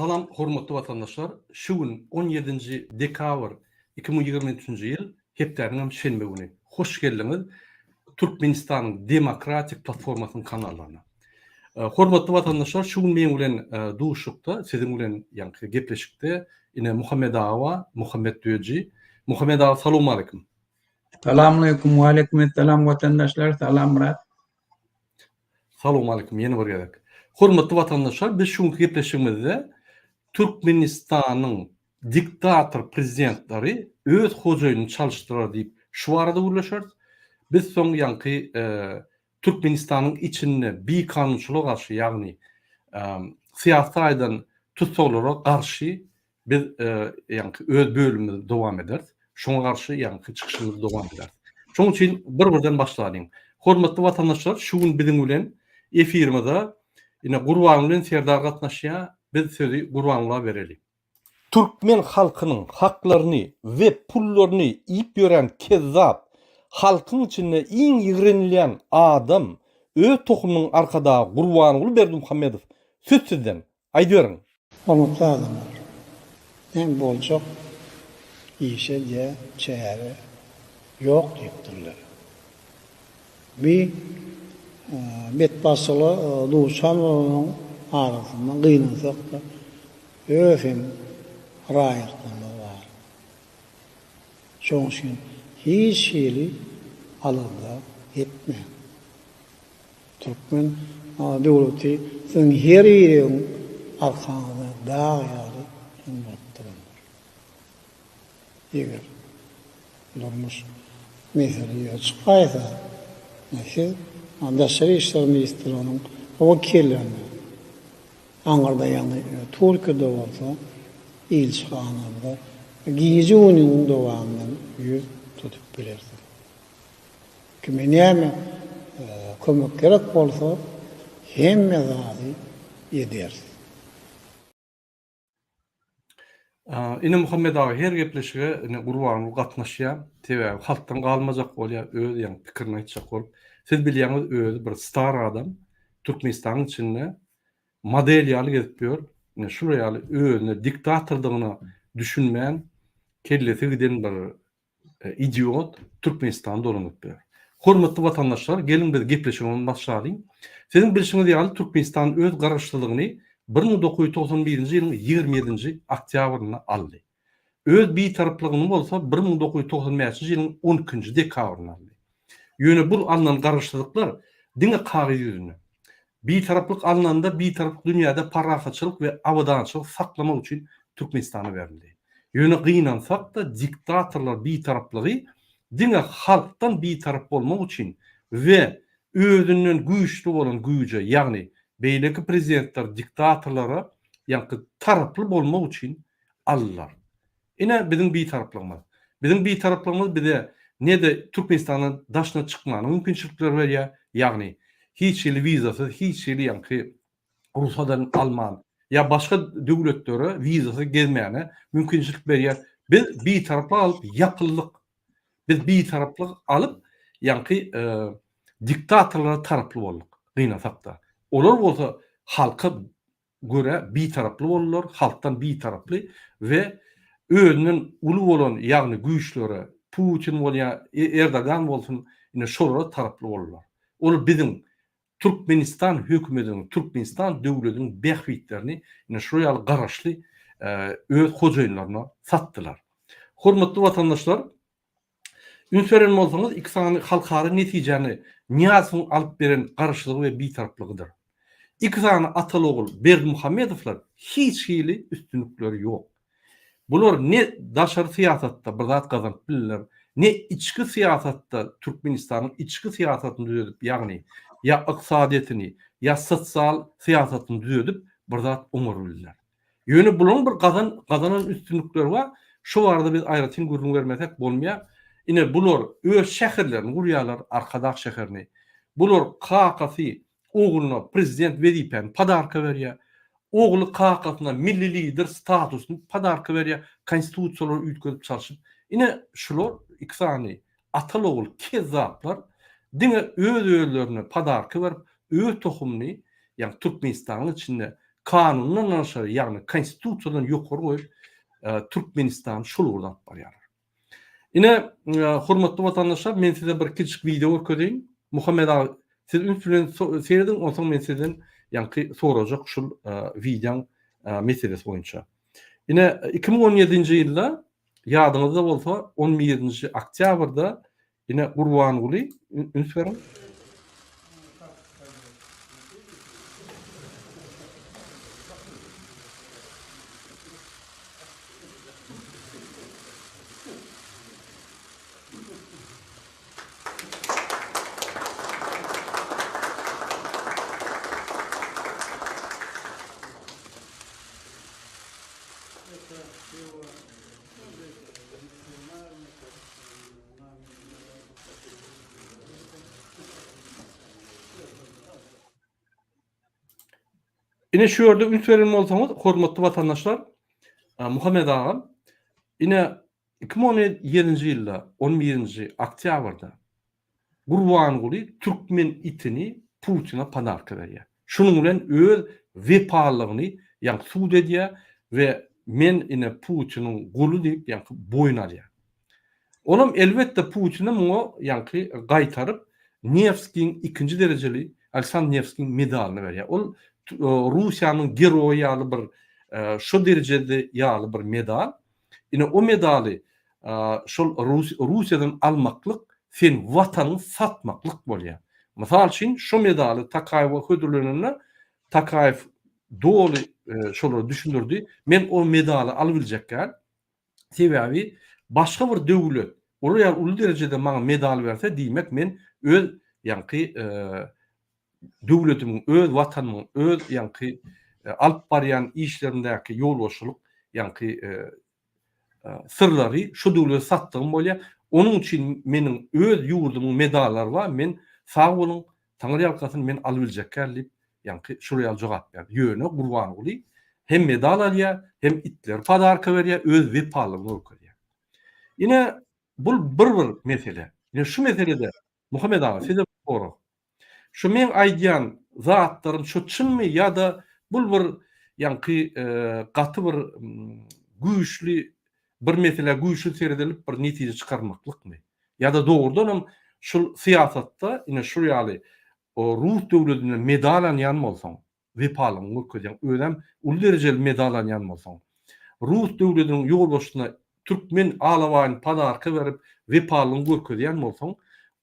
Salam hormatly watandaşlar! Şu gün on ýedinji dekabr 2023-nji ýyl hepdäniňem şenbe güni. Hoş geldiňiz Türkmenistanyň Demokratik platformasynyň kanallaryna. Hormatly watandaşlar şu gün meň bilen duşuşykda siziň bilen ýaňky gepleşikde ine Muhammet aga bar, Muhammet Düýeji. Muhammet aga salowmaleýkim. Salamaleýkum, waleýkim essalam watandaşlar, salam Myrat. Salowmaleýkim ýene bir gezek. Hormatly watandaşlar biz şu günki gepleşigimizde Türkmenistanyň diktator prezidentleri öz hojaýynyny çalyşdyrar diýip şu barada gürleşeris. Biz soň ýaňky Türkmenistanyň içinde bikanunçylyga garşy, ýagny syýasy taýdan tussaglara garşy biz ýaňky öz bölümimizi dowam ederis. Şoňa garşy ýaňky çykyşymyzy dowam ederis. Şonuň üçin bir-birden başlalyň. Hormatly watandaşlar, şu gün biziň bilen efirimize ine Gurbanguly bilen Serdar gatnaşýar. Biz sözi Gurbangula bereli. Türkmen halkynyň haklaryny we pullaryny iýip ýören kezzap, halkyň içinde iň ýigrenilýän adam, öz tohumynyň arkadagy Gurbanguly Berdimuhamedow söz sizden, aýdyberiň. Hormatly adamlar, näme boljak işe diýä çäre ýok diýipdirler. Bi betbagtçylyga duçar bolanyň arasynda gynansak-da Öz hem raýatlarymyz bar. Şonuň üçin hiç hili alada etmäň. Türkmen döwleti siziň her biriňiziň arkaňyzda dag ýaly hem bolup durandyr. Eger durmuş mesele ýüze çykaýsa, siz Daşary işler ministrliginiň wekillerine Aňyrda ýagny Türkiýede bolsa ilçihanamyza gije-gündiziň dowamynda ýüz tutup bilersiňiz. Kime näme kömek gerek bolsa hemme zady ederis. Ine Muhammet aga her gepleşige ine Gurbanguly gatnaşýar. Sebäbi halkdan galmajak bolýar, öz ýaňy pikirini aýtjak bolup. Siz bilýäňiz özi bir star adam. Türkmenistanyň içinde model ýaly gezip ýör. Ine şular ýaly özüne diktatordygyna düşünmän kellesi giden bir idiot Türkmenistany dolanyp ýör. Hormatly watandaşlar, geliň biz gepleşigimizi başlalyň. Siziň bilşiňiz ýaly Türkmenistan öz garaşsyzlygyny 1991-nji ýylyň 27-nji oktýabrynda aldy. Öz bitaraplygyny bolsa 1995-nji ýylyň 12-nji dekabrynda aldy. Ýöne bul alnan garaşsyzlyklar diňe kagyz ýüzünde. Bitaraplyk alnanda bitaraplyk dünýäde parahatçylyk we abadançylyk saklamak üçin Türkmenistana berildi. Ýöne gynansak-da diktatorlar bitaraplygy diňe halkdan bitarap bolmak üçin we özünden güýçli bolan güýje ýagny beýleki prezidentler diktatorlara ýaňky taraply bolmak üçin aldylar. Ine biziň bitaraplygymyz. Biziň bitaraplygymyz bize ne-de Türkmenistandan daşyna çykmana mümkinçilikler berýär, ýagny hiç hili wizasyz, hiç hili ýaňky rugsat alman ýa başga döwletlere wizasyz gezmäne mümkinçilik berýär. Biz bitaraplyk alyp ýapyldyk. Biz bitaraplyk alyp ýaňky diktatorlara taraply bolduk, gynansak-da. Olar bolsa halka görä bitaraply boldular, halkdan bitaraply we özünden uly bolan ýagny güýçlere, Putin bolýa, Erdogan bolsun, ine şolara taraply boldular. Olar biziň Türkmenistan hökümetiniň, Türkmenistan döwletiniň bähbitlerini ine şular ýaly garaşly öz hojaýynlaryna satdylar. Hormatly watandaşlar, Üns beren bolsaňyz, iki sany halkara netijäni Nyýazowyň alyp beren garaşsyzlygy we bitaraplygydyr. Iki sany ataly-ogul Berdimuhamedowlar hiç hili üstünlikleri ýok. Bular ne daşary syýasatda bir zat gazanyp bildiler, ne içki syýasatda Türkmenistanyň içki syýasatyny düzedip, ýagny ýa ykdysadyýetini, ýa sosial syýasatyny düzedip bir zat oňaryp bildiler. Ýöne bularyň bir gazan gazanan üstünlikleri bar. Şu barada biz aýratyn gürrüň bermesek bolmaýar. Ine bular öz şäherlerini gurýarlar, Arkadag şäherini. Bular kakasy ogluna prezident wezipäni podarka berýär. Ogly kakasyna milli lider statusyny podarka berýär, konstitusiýalary üýtgedip çalşyp. Ine şular iki sany ataly-ogul kezzaplar diňe öz-özlerine podarka berip, öz tohumyny, ýagny Türkmenistanyň içinde. Kanundan daşary, ýagny Konstitusiýadan ýokary goýup, Türkmenistany şol ugurdan alyp barýarlar. Ine, hormatly watandaşlar, men size bir kiçijik wideo görkezeýin. Muhammet aga, siz üns bilen serediň, onsoň men sizden ýaňky sorajak şul wideoň meselesi boýunça. Ine, 2017-nji ýylda, ýadyňyzda bolsa, on birinji oktýabrda Ine Gurbanguly üns beriň. Ine şu ýerde üns beren bolsaňyz, hormatly watandaşlar, Muhammet agam, ine 2017-nji ýylda 11-nji oktýabrda Gurbanguly türkmen itini Putina podarka berýär. Şunuň bilen öz wepalylygyny ýaňky subut edýär we men ine Putiniň guly diýip ýaňky boýun alýar. Olam elbetde Putine muňa ýaňky gaýtaryp Newskiň ikinji derejeli Aleksandr Newskiň medalyny berýär. Ol Russiýanyň geroýy ýaly bir şo derejede ýaly bir medal. Ine o medaly şol Russiýadan almaklyk sen watanyňy satmaklyk bolýar. Mysal üçin şo medaly Tokaýewe hödürlenende Tokaýew doly şolara düşündirdi. Men o medaly alybiljek däl. Sebäbi başga bir döwlet olar ýaly uly derejede maňa medal berse diýmek men öz ýaňky döwletimiň, öz watanymyň, öz ýaňky alyp barýan işlerimdäki ýolbaşçylyk ýaňky syrlary şu döwlete satdygym bolýar. Onuň üçin meniň öz ýurdumyň medallary bar, men sag boluň, Taňry ýalkasyn men alybiljekkäl diýip, ýaňky şular ýaly jogap berdi. Ýöne Gurbanguly hem medal alýar, hem itleri podarka berýär, öz wepalylygyny görkezýär. Ine, bul bir bir mesele. Ine şu meselede Muhammet aga size bir sorag. Şu meň aýdýan zatlarym şu çynmy ýa-da bul bir ýaňky gaty bir güýçli bir meselä güýçli seredilip bir netije çykarmaklykmy? Ýa-da dogrudanam şul syýasatda ine şul ýaly rus döwletinden medal alýan bolsaň, wepalygyňy görkezýäň, özem uly derejeli medal alýan bolsaň, rus döwletiniň ýolbaşçysyna türkmen alabaýyny podarka berip wepalygyňy görkezýän bolsaň,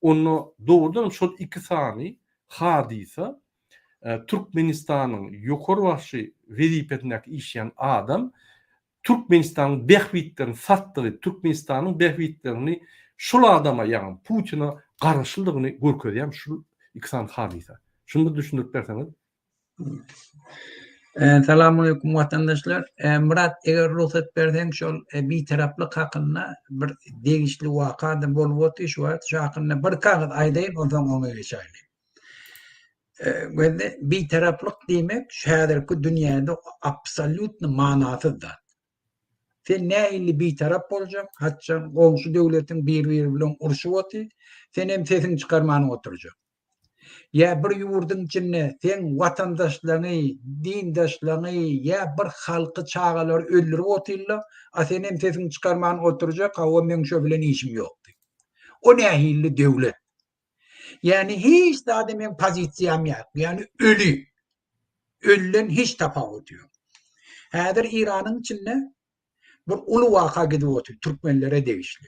onda dogrudanam şol iki sany hadysa Türkmenistanyň ýokary başy wezipesindäki işleýän adam Türkmenistanyň bähbitlerini satdygy, Türkmenistanyň bähbitlerini şol adama, ýagny Putine garaşlydygyny görkezýän şul iki sany hadysa. Şuny bir düşündirip berseňiz. Salamaleýkum watandaşlar. Myrat eger rugsat berseň şol bitaraplyk hakynda bir degişli waka-da bolup otyr şu wagt şu hakynda bir kagyz aýdaýyn onsoň oňa geçäýli. Gözde bitaraplyk diýmek şu häzirki dünýäde absolýutny manasyz zat. Sen nähili bitarap boljak, haçan goňşy döwletiň bir-biri bilen urşup otyr, sen hem sesiňi çykarman oturjak. Ýa bir ýurduň içinde seň watandaşlaryňy, dindaşlaryňy ýa bir halky çagalary öldürip otyrlar, a sen hem sesiňi çykarman oturjak, hawa meň şo bilen işim ýok diýip. O nähili döwlet? Ýagny hiç zada meň pozisiýam ýok. Ýagny öli. Ölüden hiç tapawudy ýok. Häzir Iranyň içinde bir uly waka gidip otyr, türkmenlere degişli.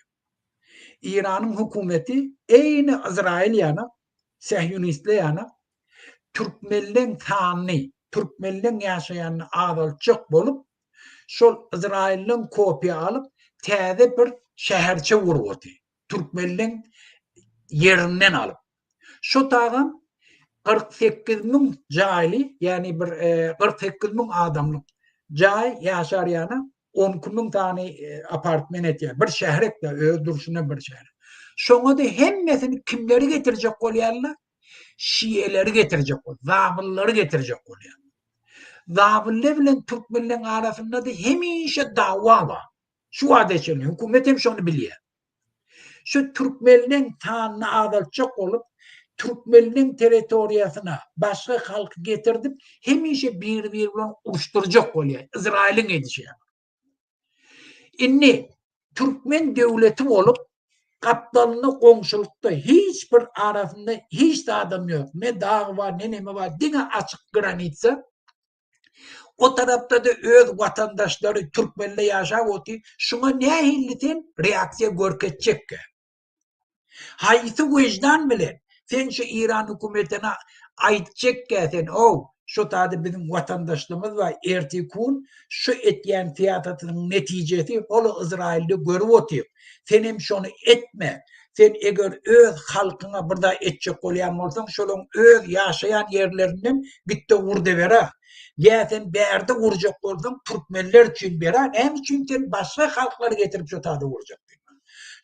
Iranyň hökümeti eýni Izraýyl ýaly, sähýunistler ýaly türkmenleň sanyny, türkmenleň ýaşaýanyny azaltjak bolup, şol Izraýyldan kopiýa alyp, täze bir şäherçe gurup otyr. Türkmenleň ýerinden alyp. Şo tagam 48 müň jaýly, ýagny bir 48 e, müň adamlyk jaý ýaşar ýana 12 müň sany e, apartment etýär. Bir şährek de öz durşuna bir şäher. Şoňa da hemmesini kimleri getirjek bolýarlar? Şiýeleri getirjek bol, zabyllary getirjek bolýar. Zabylle bilen türkmenleň arasynda da hemişe dawa bar. Şu wagta çenli hökümet hem şony bilýär. Şu türkmenleň sanyny azaltjak bolup, türkmenleň territoriýasyna başga halky getirdip hemişe biri-biri bilen uruşdyrjak bolýar. Izraýylyň edişi ýaly. Indi türkmen döwleti bolup gapdalynda goňşulykda hiç bir arasynda hiç zadam ýok. Ne dag bar, ne neme bar, diňe açyk granitsa. O tarapda-da öz watandaşlary türkmenler ýaşap otyr. Şuňa nähili sen reaksiýa görkezjekkä? Haýsy wyždan bilen sen şu Iran hökümetine aýtjakkä sen ow şu tada biziň watandaşlymyz bar ertir-kun şu etýän syýasatynyň netijesi hol Yzraýylda görüp otyr senem şony etme sen eger öz halkyňa bir zat etjek bolýan bolsaň şolaň öz ýaşaýan ýerlerinden gitde urdebera ýa sen bärde urjak bolsaň türkmenler üçin bera näme üçin sen başga halklary getirip şu tada urjak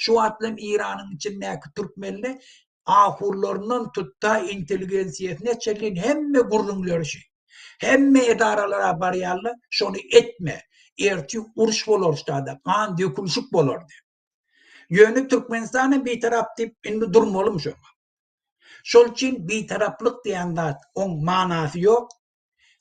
Şu wagt bilen Iranyň içindäki türkmenli ahurlaryndan tut-da intelligensiýasyna çenli hemme gürrüňleri şu. Hemme edaralara barýarlar, şony etme. Ertir uruş bolar ştada, gan dökülşik bolar diýip. Ýöne Türkmenistan hem bitarap diýip indi durmalymy şoňa. Şol üçin bitaraplyk diýen zat oň manasy ýok.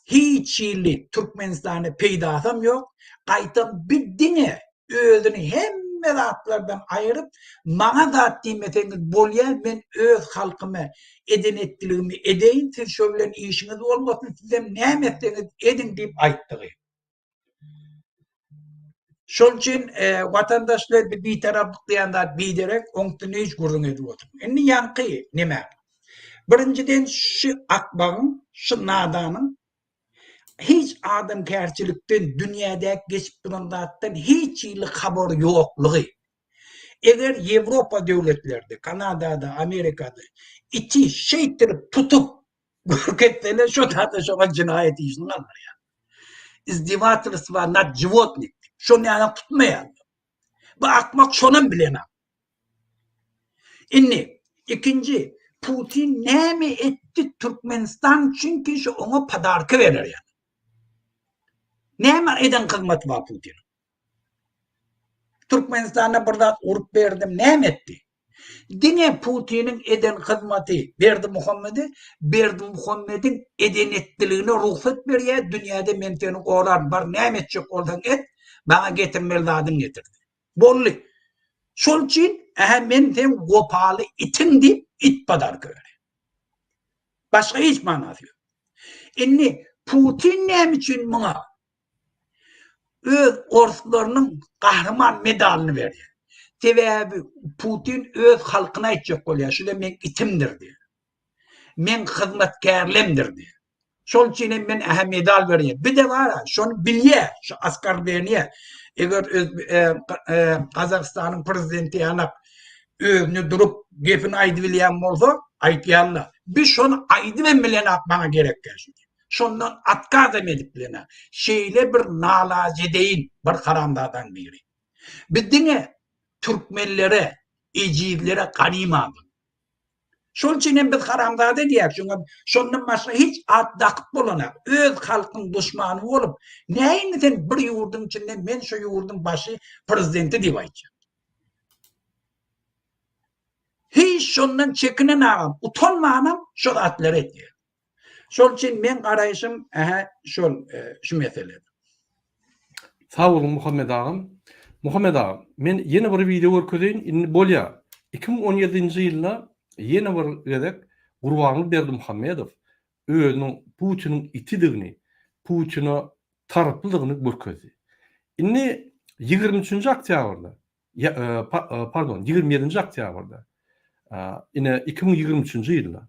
Hiç hili Türkmenistana peýdasam ýok, gaýtam bi diňe özüni hemme zatlardan aýyryp, maňa zat diýmeseňiz bolýa, men öz halkyma eden etdiligimi edeýin, siz şo bilen işiňiz bolmasyn, sizem näme etseňiz ediň diýip aýtdygy. Şol üçin watandaşlar bi bitaraplyk diýen zat biderek, oň üstünde hiç gürrüň edip oturma. Indi ýaňky neme? Birinjiden şu akmagyň, şu nadanyň hiç adamkärçilikden, dünýädäki geçip duran zatdan hiç hili habary ýoklugy. Eger Ýewropa döwletlerde, Kanadada, Amerikada iti şeýtdirip tutup görkezseler şo zada şoňa jenaýat işini galdyrýar. Izdevatelstvo nad životnik diýip. Şony ýaly tutmaýarlar. Bu akmak şonam bilenok. Indi ikinji Putin näme etdi Türkmenistan üçin ki şu oňa podarka berer ýaly. Näme eden hyzmaty bar Putiniň? Türkmenistana bir zat urup berdim näme etdi? Diňe Putiniň eden hyzmaty Berdimuhamede Berdimuhamediň eden etdiligine rugsat berýär dünýäde men seni goraryn bar näme etjek bolsaň et maňa getirmeli zadyňy getir diýip. Boldy. Şol üçin ähä men seň wepaly itiň diýip it podarka berýär. Başga hiç manasy ýok. Indi Putin näme üçin muňa öz orslarynyň gahryman medalyny berýär. Sebäbi Putin öz halkyna aýtjak bolýar, şu-da meň itimdir diýýär. Meň hyzmatkärlemdir diýýär. Şol üçin hem men ähä medal berýän. Bir-de bar-a, şony bilýär, şu oskorbleniýe. Eger öz Gazagystanyň prezidenti ýanak özüne durup gepini aýdybilýän bolsa, aýtýarlar. Biz şony aýdybam bilenok maňa gerek däl şu diýip. Şondan otkazam edip bilenok. Şeýle bir nalajedeýin bir haramzadaň biri. Biz diňe türkmenlere, ejizlere ganym adam. Şol üçin hem biz haramzada diýýäris. Şoňa şondan başga hiç at dakyp bolanak. Öz halkyň duşmany bolup, näini sen bir ýurduň içinde men şu ýurduň başy prezidenti diýip aýtjak. Hiç şondan çekinen agam, utanmanam şo zatlary etýär. Şol üçin meň garaýşym ähä şol şu meselede. Sag boluň Muhammet agam. Muhammet aga, men ýene bir wideo görkezeýin, indi bolýa. 2017-nji ýylda ýene bir gezek Gurbanguly Berdimuhamedow özüniň Putiniň itidigini, Putine taraplydygyny görkezdi. Indi 23-nji oktýabrda, pardon, 27-nji oktýabrda, ine 2023-nji ýylda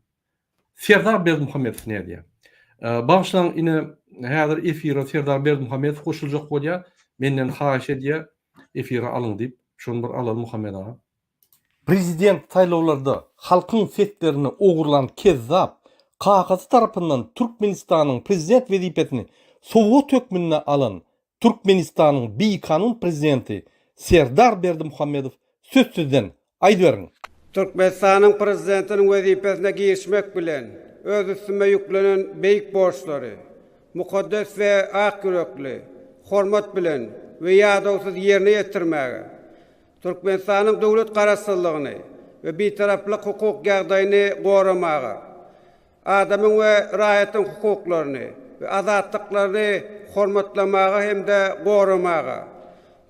Serdar Berdimuhamedow nädýär? Bagyşlaň ine häzir efire Serdar Berdimuhamedow goşuljak bolýar. Menden haýyş edýär efire alyň diýip. Şony bir alaly Muhammet aga. Prezident saýlawlarda halkyň seslerini ogurlan kezzap kakasy tarapyndan Türkmenistanyň prezident wezipesini sowgat hökmünde alan Türkmenistanyň bikanun prezidenti Serdar Berdimuhamedow söz-sözden aýdyberiň. Türkmenistanyň Prezidentiniň wezipesine girişmek bilen, öz üstüme ýüklenen beýik borçlary mukaddes we ak ýürekli, hormat bilen we ýadawsyz ýerine ýetirmäge, Türkmenistanyň döwlet Garaşsyzlygyny. we bitaraplyk hukuk ýagdaýyny goramaga, adamyň we raýatyň hukuklaryny we azatlyklaryny hormatlamaga hem-de goramaga,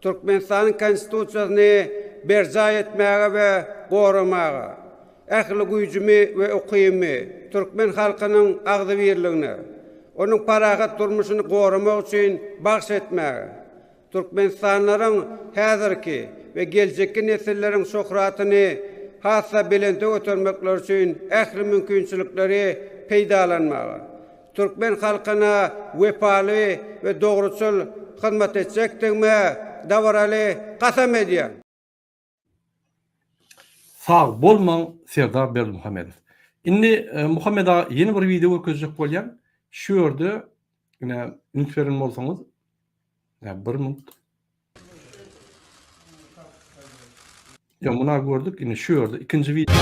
Türkmenistanyň Konstitusiýasyny berjaý etmäge we goramaga, ähli güýjümi we ukybymy türkmen halkynyň agzybirligine, onuň parahat durmuşyny goramak üçin bagyş etmäge, Türkmenistanlylaryň häzirki we geljekki nesilleriň şöhratyny has-da belente götermekleri üçin ähli mümkinçilikleri peýdalanmaga, türkmen halkyna wepaly we dogruçyl hyzmat etjekdigime dabaraly kasam edýän. Sag bolmaň Serdar Berdimuhamedow. Indi Muhammet aga ýene bir wideo görkezjek bolýan. Şu ýerde ine üns beren bolsaňyz ine bir minut. Ýa muna gördük indi şu ýerde ikinji wideo.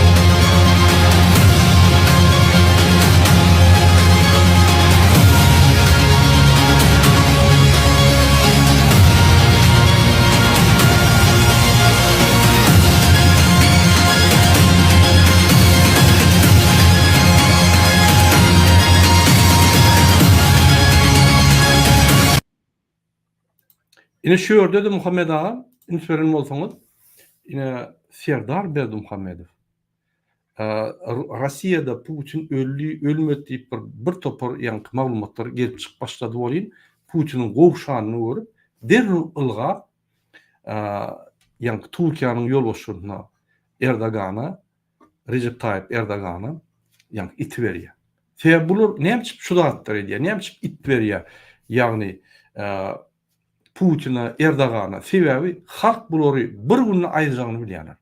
Ine şu ýerde-de Muhammet aga üns beren bolsaňyz, ine Serdar Berdimuhamedow Russiýada Putin öldi, ölmedi diýip bir bir topar ýaňky maglumatlar gelip çykyp başlady welin, Putiniň gowşanyny görüp, derrew ylgap ýaňky Türkiýäniň ýolbaşçysyna Erdogana, Rejep Taýyp Erdogana ýaňky iti berýär. Sebäbi bular näme üçin şu zatlary edýär? Näme üçin it berýär? Ýagny Putina, Erdogana. Sebäbi halk bulary bir günde aýyrjagyny bilýärler.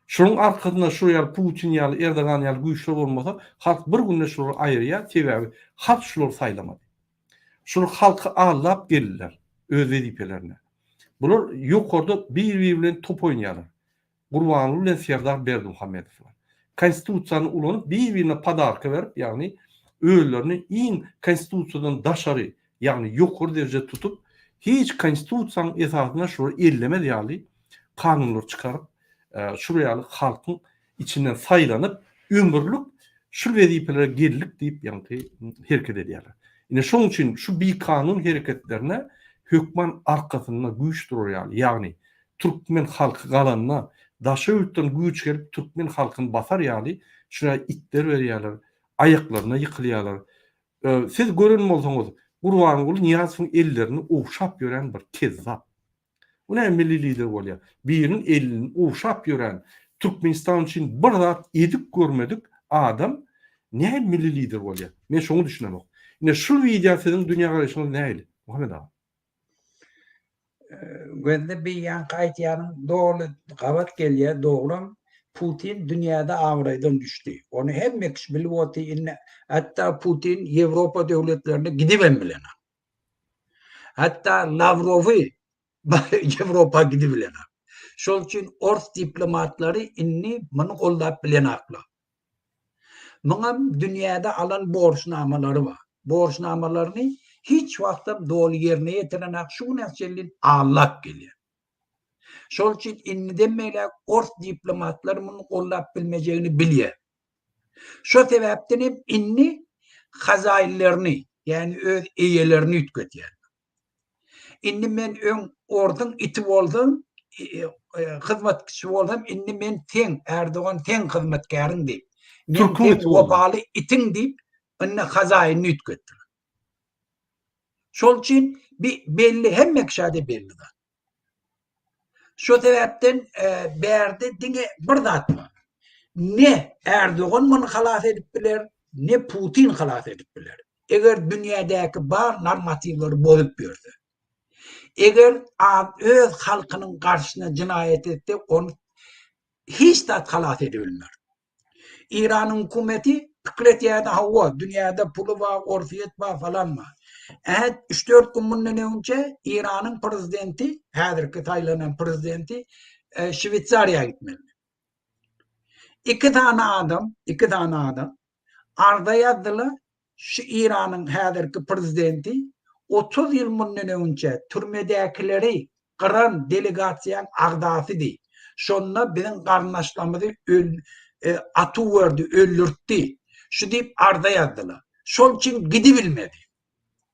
Şunuň arkasynda şu ýaly Putin ýaly, Erdogan ýaly güýçler bolmasa, halk bir günde şulary aýyrýar, sebäbi halk şulary saýlamady. Şular halky aldap geldiler öz wezipelerine. Bular ýokarda bir-biri bilen top oýnaýarlar. Gurbanguly bilen Serdar Berdimuhamedowlar. Konstitusiýany ulanyp bir-birine podarka berip, ýagny özlerini iň konstitusiýadan daşary, ýagny ýokary derejede tutup, hiç konstitusiýanyň esasynda şulary ellemez ýaly kanunlar çykaryp, şular ýaly halkyň içinden saýlanyp, ömürlik şu wezipelere geldik diýip ýaňky hereket edýärler. Ine şonuň üçin şu bikanun hereketlerine hökman arkasynda güýç durar ýaly, ýagny türkmen halky galanda daşary ýurtdan güýç gelip türkmen halkyny basar ýaly şular itler berýärler, aýaklaryna ýykylýarlar. Siz gören bolsaňyz Gurbanguly Nyýazowyň ellerini ogşap ýören bir kezzap. Bu näme milli lider bolýar? Biriniň elini ogşap ýören, Türkmenistan üçin bir zat edip görmedik adam näme milli lider bolýar? Men şoňa düşünemok. Ine şu wideo siziň dünýägaraýşyňyz nähili? Muhammet aga. Gözde bir ýaňky aýtýanyň doly gabat gelýär dogram Putin dünýäde abraýdan düşdi. Ony hemme kişi bilip otyr indi hatda Putin Ýewropa döwletlerine gidibem bilenok. Hatda Lawrowy Ýewropa gidibilenok. Şol üçin ors diplomatlary indi muny goldap bilenaklar. Muňam dünýäde alan borçnamalary bar. Borçnamalaryny hiç wagtam doly ýerine ýetirenak, şu güne çenli allap gelýär. Şol üçin indiden beýläk ors diplomatlary muny goldap bilmejegini bilýär. Şo sebäpden hem indi hazaýyllaryny, ýagny öz eýelerini üýtgetýär. Indi men öň orduň iti bolsam, e, e, hyzmatçy bolsam, indi men seň, Erdogan seň hyzmatkäriň diýip. Men seň wepaly itiň diýip, indi hazaýyny üýtgetdiler. Şol üçin bi belli hemme kişä-de belli zat. Şo sebäpden bärde diňe bir zat bar. Ne Erdogan muny halas edip biler, ne Putin halas edip biler. Eger dünýädäki bar normatiwleri bozup ýörse. Eger öz halkynyň garşysyna jenaýat etse, ony hiç zat halas edibilmer. Eýranyň hökümeti pikir etýärdi, hawa, dünýäde puly bar, Orsýet bar, falan bar. Ä, üç-dört gün mundan öňçe Eýranyň prezidenti, häzirki saýlanan prezidenti e, Şweýsariýa gitmeli. Iki sany adam, iki sany adam arza ýazdylar, Şu Eýranyň häzirki prezidenti 30 ýyl mundan öňçe türmedäkileri gyran delegasiýaň agzasydy. Şonda biziň garyndaşlarymyzy öl atuw berdi, öldürtdi. Şu diýip arza ýazdylar. Şol üçin gidibilmedi.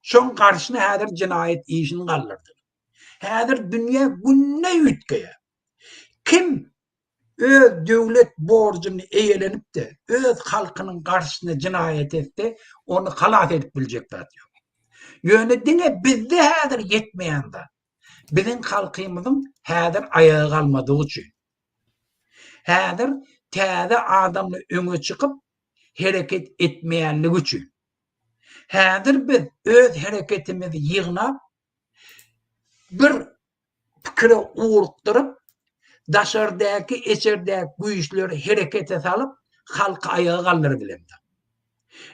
Şoň garşyna häzir jenaýat işini galdyrdylar. Häzir dünýä günde üýtgeýär. Kim öz döwlet borjuny eýelenip-de, öz halkynyň garşysyna jenaýat etse, ony halas edip biljek zat ýok. Ýöne diňe bizde häzir ýetmeýän zat, biziň halkymyzyň häzir aýaga galmadygy üçin. Häzir täze adamlar öňe çykyp, hereket etmeýänligi üçin. Häzir biz öz hereketimizi ýygnap, bir pikire ugrukdyryp, daşardaky, içerdäki güýçleri herekete salyp, halky aýaga galdyrybilemzok.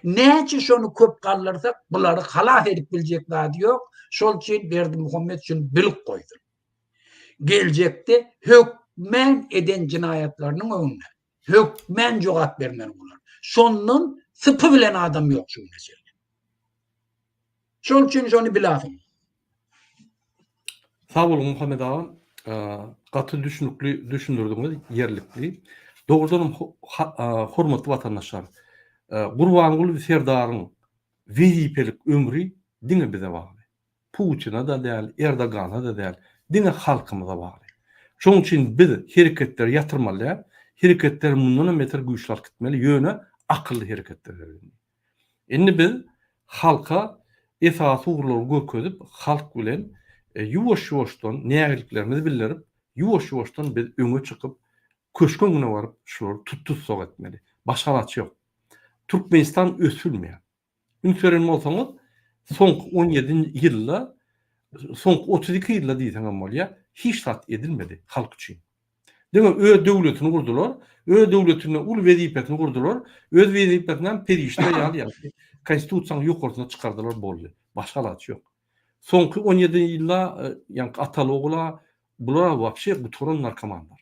Näçe şony köp galdyrsak, bulary halas edip biljek zady ýok. Şol üçin Berdimuhamet şuny bilip goýsun. Geljekde hökmän eden jenaýatlarynyň öňünde hökmän jogap bermeli bolar. Şondan sypy bilen adam ýok şu güne çenli. Şol üçin şony bilasyň. Sag boluň Muhammet aga. Gaty düşnükli düşündirdiňiz, ýerlikli. Dogrudanam hormatly watandaşlar, Gurbanguly Serdaryň wezipelik ömri diňe bize bagly. Putina-da däl, Erdogana-da däl, diňe halkymyza bagly. Şonuň üçin biz hereketleri ýatyrmaly däl, hereketleri mundanam beter güýçli alyp gitmeli, ýöne akylly hereketler gerek indi. Indi biz halka esasy ugurlary görkezip, halk bilen ýuwaş-ýuwaşdan nägiliklerimizi bildirip, ýuwaş-ýuwaşdan biz öňe çykyp, köşk öňüne baryp şulary tussag etmeli. Başga alaç ýok. Türkmenistan ösülmeýär. Üns beren bolsaňyz, soňky 17 ýylda, soňky 32 ýylda diýseňem bolýar, hiç zat edilmedi halk üçin. Diňe öz döwletini gurdular, öz döwletinde uly wezipesini gurdular, öz wezipesini hem perişde ýaly ýaly konstitusiýanyň ýokarsyna çykardylar boldy. Başga alaç ýok. Soňky 17 ýylda ýaňky ataly-ogula bular wapşe gutaran narkomanlar.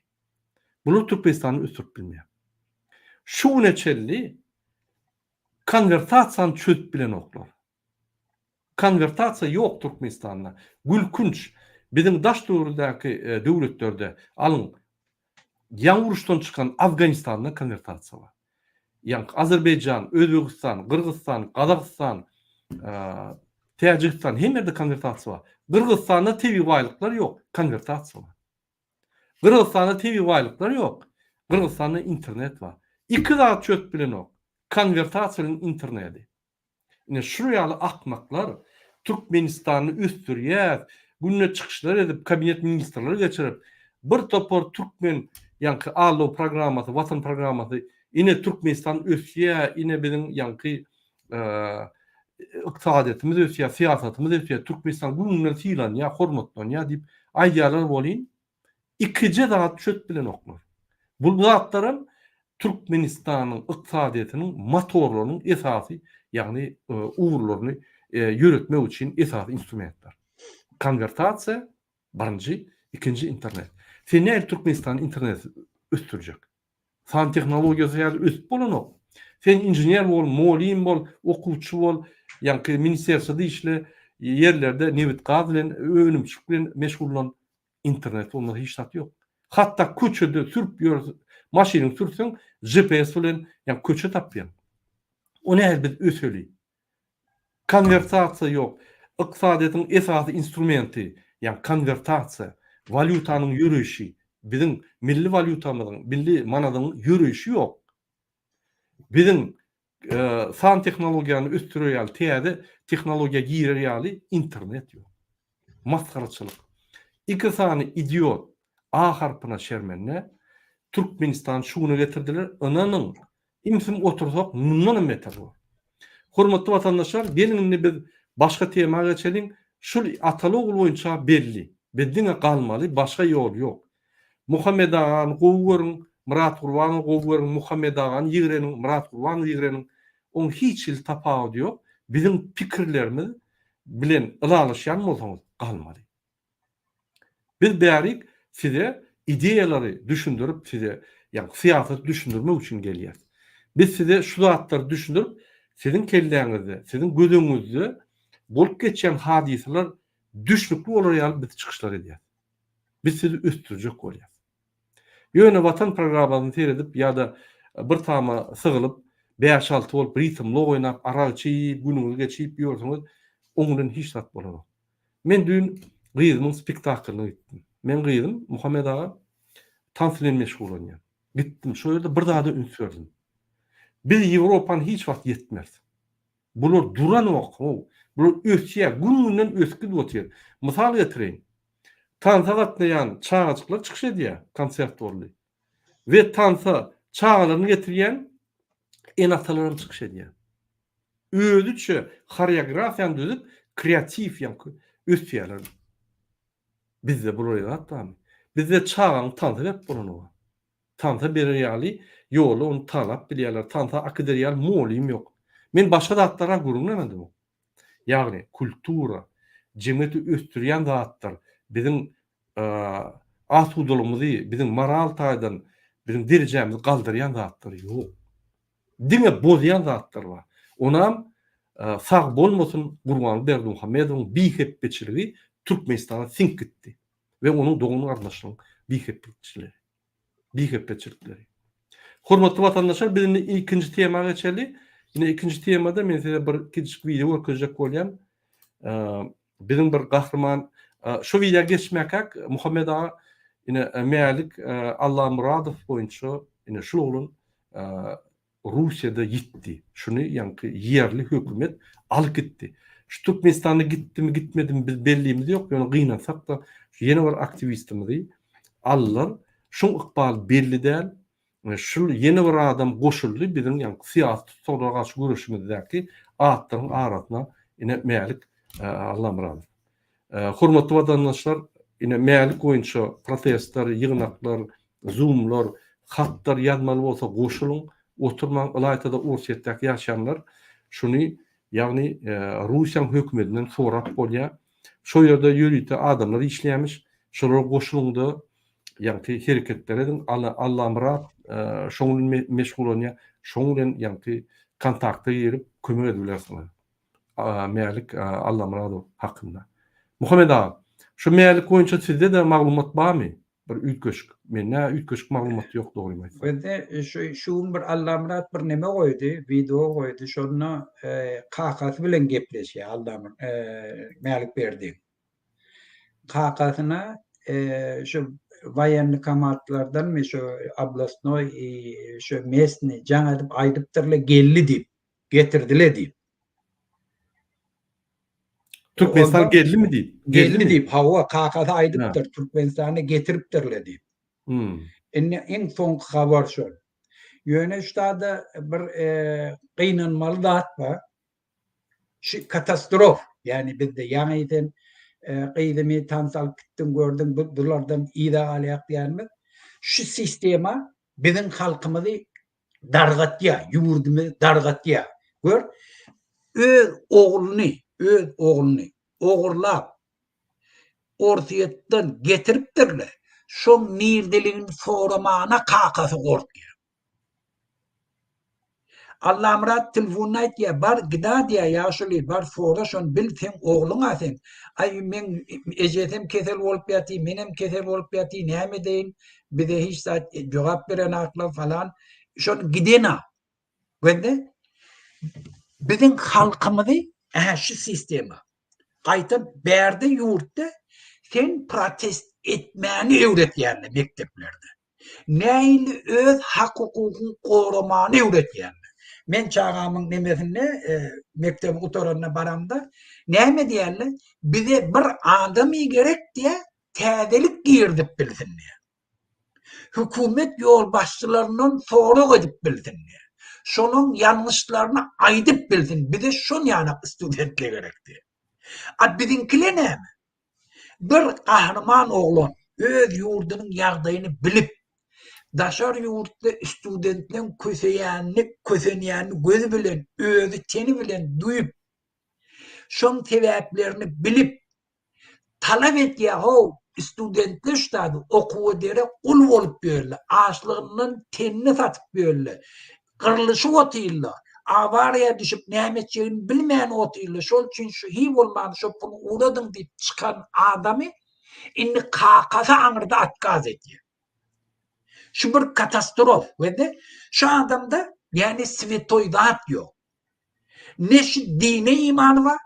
Bular Türkmenistany ösdürip bilmeýär. Şu güne çenli Konwertasiýany çözüp bilenoklar. Konwertasiýa ýok Türkmenistanda. Gülkünç. Biziň daş töweregdäki döwletlerde alyň ýaňy uruşdan çykan Afganistanda konwertasiýa bar. Ýaňky Azerbaýjan, Özbegistan, Gyrgyzystan, Gazagystan, Täjigistan hemme ýerde konwertasiýa bar. Gyrgyzystanda tebigy baýlyklar ýok, konwertasiýa bar. Gyrgyzystanda tebigy baýlyklar ýok. Gyrgyzystanda internet bar. Iki zat çözüp bilenok. Konwertasiýa bilen internedi. Ine şul ýaly akmaklar Türkmenistany ösdürýäs, günde çykyşlar edip, kabinet ministrleri geçirip, bir topar türkmen ýaňky allow programmasy, watan programmasy, ine Türkmenistan ösýä, ine biziň ýaňky ykdysadyýetimiz ösýär, syýasatymyz ösýär, Türkmenistan gün-günden sylanýar, hormatlanýar diýip aýdýarlar welin, ikije zat çözüp bilenoklar. Bu zatlaram Türkmenistanyň ykdysadyýetiniň motorlarynyň esasy, ýagny ugurlaryny ýöretmek üçin esasy instrumentler. Konwertasiýa, birinji, ikinji internet. Sen nähili Türkmenistany interneti ösdürjek? San tehnologiýasy häzir ösüp bolanok. Sen inžener bol, mugallym bol, okuwçy bol, ýaňky ministerstwada işle, ýerlerde nebit-gaz bilen, önümçilik bilen meşgullan, internet bolmasa hiç zat ýok. Hatda köçede sürüp ýör, maşynyňy sürseň, GPS bilen ýa köçe tapýaň. O nähili biz öseli? Konwertasiýa ýok. Ykdysadyýetiň esasy instrumenti, ýagny konwertasiýa, walýutanyň ýöreýşi, biziň milli walýutamyzyň, milli manadyň ýöreýşi ýok. Biziň san tehnologiýany ösdürer ýaly, täze tehnologiýa girer ýaly internet ýok. Masgaraçylyk. Iki sany idiot A harpyna şermende Türkmenistany şu güne getirdiler. Ynanyň, Ümsüm otursak mundanam beter bolar. Hormatly watandaşlar geliň indi biz başga tema geçeliň. Şul ataly ogul boýunça belli. Biz diňe galmaly başga ýol ýok. Muhammet agany gowy görüň, Myrat Gurbanowy gowy görüň, Muhammet agany ýigreniň, Myrat Gurbanowy ýigreniň. Oň hiç hili tapawudy ýok. Biziň pikirlerimiz bilen ylalaşýan bolsaňyz galmaly. Biz bärik size ideýalary düşündirip size ýagny syýasaty düşündirmek üçin gelýäs. Biz size şu zatlary düşündirip siziň kelläňizde, siziň göz öňüňizde bolup geçýän hadysalar düşnükli bolar ýaly biz çykyşlar edýäs. Biz sizi ösdürjek bolýas. Ýöne Watan programmasyny seredip ýa-da bir tama sygylyp, bäş-alty bolup ritmli oýnap, arak içip, günüňizi geçirip ýörsüňiz, oň bilen hiç zat bolanok. Men düýn gyzymyň spektaklyna gitdim. Meň gyzym Muhammet aga tans bilen meşgullanýar. Gitdim, şo ýerde bir zada üns berdim. Biz Ýewropany hiç wagt ýetmeris. Bular duranok, how. Bular ösýär, gün-günden ösüp gidip otyr. Mysal getireýin. Tansa gatnaýan çagajyklar çykyş edýär, konsert boldy. We tansa çagalaryny getirýän ene-atalaram çykyş edýär. Özüçe horeografiýany düzüp, kreatiw ýaňky ösýärler. Bizde bular zat barmy? Bizde çagaň tansa berip bolanok. Tansa berer ýaly ýola ony talap bilýärler. Tansa akider ýaly mugallym ýok. Men başga zatlara gürrüňem edemok. Ýagny kultura, jemgyýeti ösdürýän zatlar, biziň asudalygymyzy, biziň moral taýdan biziň derejämizi galdyrýan zatlar ýok. Diňe bozýan zatlar bar. Onam sag bolmasyn Gurbanguly Berdimuhamedowyň bihepbeçiligi Türkmenistana siňip gitdi we onuň dogan-garyndaşlarynyň bihepbeçiligi. Bihepbeçilikleri. Hormatly watandaşlar biz indi ikinji tema geçeli. Indi ikinji temada men size bir kiçijik wideo görkezjek bolýan. Biziň bir gahryman şu wideo geçmäkäk Muhammet aga ine Mälik Allamyradow boýunça ine şul oglan Russiýada ýitdi. Şuny ýaňky ýerli hökümet alyp gitdi. Şu Türkmenistanda gitdimi gitmedimi biz bellimiz ýok, ýöne gynansak-da şu ýene bir aktiwistimizi aldylar. Şuň ykbaly belli däl. Şul ýene bir adam goşuldy biziň ýaňky syýasy tussaglara garşy göreşimizdäki atlaryň arasyna ine Mälik Allamyradow. Hormatly watandaşlar, ine Mälik boýunça protestler, ýygnaklar, zoomlar, hatlar ýazmaly bolsa goşulyň, oturmaň, ylaýta-da Orsýetdäki ýaşaýanlar şuny, ýagny Russiýanyň hökümetinden sorap bolýar. Şo ýerde ýörite adamlar işleýärmiş, şolara goşulyň-da, ýaňky hereketler ediň. Allamyrat şoň bilen meşgullanýar, şoň bilen ýaňky kontakta girip kömek edip bilersiňiz. Mälik Allamyradow hakynda. Muhammet aga, şu Mälik boýunça sizde-de maglumat barmy? Bir üýtgeşik. Mende üýtgeşik maglumat ýok dogrymy aýtsam. Bizde şu şu gün bir Allamyrat bir neme goýdy, wideo goýdy. Şonda kakasy bilen gepleşýär Allamyrat, Mälikberdi. Kakasyna şu waýenkomatlardanmy şu oblastnoý şu mesny jaň edip aýdypdyrlar geldi diýip. Getirdile diýip. Türkmenistan geldimi diýip. Geldi diýip, hawa, kakasy aýdypdyr, Türkmenistana getiripdirle diýip. Hmm. Indi iň soňky habar şol. Ýöne ştada bir e, gynanmaly zat bar. Şu katastrof, ýani bizde ýaňy sen e, gyzymy tans alyp gitdiň, gördüň, bu bulardan yza galýak diýenimiz. Şu sistema biziň halkymyzy dargatýar, ýurdumyzy dargatýar. Gör, öz ogluny, öz ogluny ogurlap, Orsýetden getiripdirler. Şoň nirdeligini soramana kakasy gorkýar. Allamyrat telefonda aýtýar, bar gida diýýär, ýaşuly, bar sora şony bil, seň ogluň-a seň. Aý, meň ejesem kesel bolup ýatyr, menem kesel bolup ýatyr, näme edeýin, bize hiç zat jogap berenaklar falan. Şony gidena. Gözle. Biziň halkymyzy ähä şu sistema. Gaýta bärde ýurtda sen protest etmäni öwretýärler mekdeplerde. Nähili öz hak-hukugyňy goramany öwretýärler. Men çagamyň nemesinde e, mekdebi gutaranda baramda näme diýärler? Bize bir adamy gerek diýä, täzelik girizip bilsin diýär. Hökümet ýolbaşçylaryndan sorag edip bilsin diýär. Şonuň ýalňyşlaryny aýdyp bilsin. Bize şon ýanak studentler gerek diýär. A biziňkiler näme? Bir gahryman oglan öz ýurdunyň ýagdaýyny bilip, daşary ýurtda studentleň köseýänini, kösenýänini gözi bilen, özi teni bilen duýup, şoň sebäplerini bilip, Talap edýär how studentler ştady okuwa derek gul bolup ýörler açlygyndan tenini satyp ýörler gyrlyşyp otyrlar awariýa düşüp näme etjegini bilmän otyrlar şol üçin şu hiý bolmanda şo puly ugradyň diýip çykan adamy indi kakasy aňyrda otkaz edýär. Şu bir katastrof we de şu adamda ýani swetoý zat ýok. Ne şu dine imany bar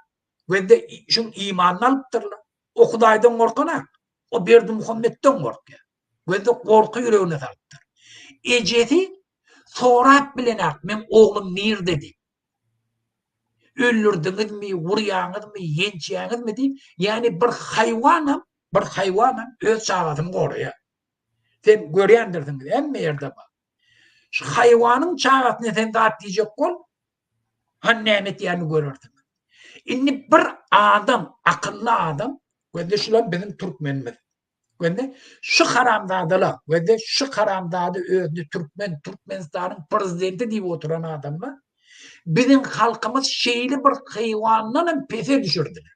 we de şuň imanyny alypdyrlar. O Hudaýdan gorkanak. O Berdimuhametden gorkýar. Gözde gorky ýüregine salypdyr. Ejesi sorap bilenak meň oglum nirde diýip. Öldürdiňizmi, urýaňyzmy, ýençýäňizmi diýip, ýagny bir haýwanam, bir haýwanam öz çagasyny goraýar. Sen görýändirsiňiz, hemme ýerde bar. Şu haýwanyň çagasyna sen zat diýjek bol, hany näme etýänini görersiň. Indi bir adam, akylly adam, gözde şular biziň türkmenimiz. Gözde şu haramzadalar, gözde şu haramzada özüni türkmen, Türkmenistanyň prezidenti diýip oturan adamlar biziň halkymyz şeýle bir haýwandan hem pese düşürdiler.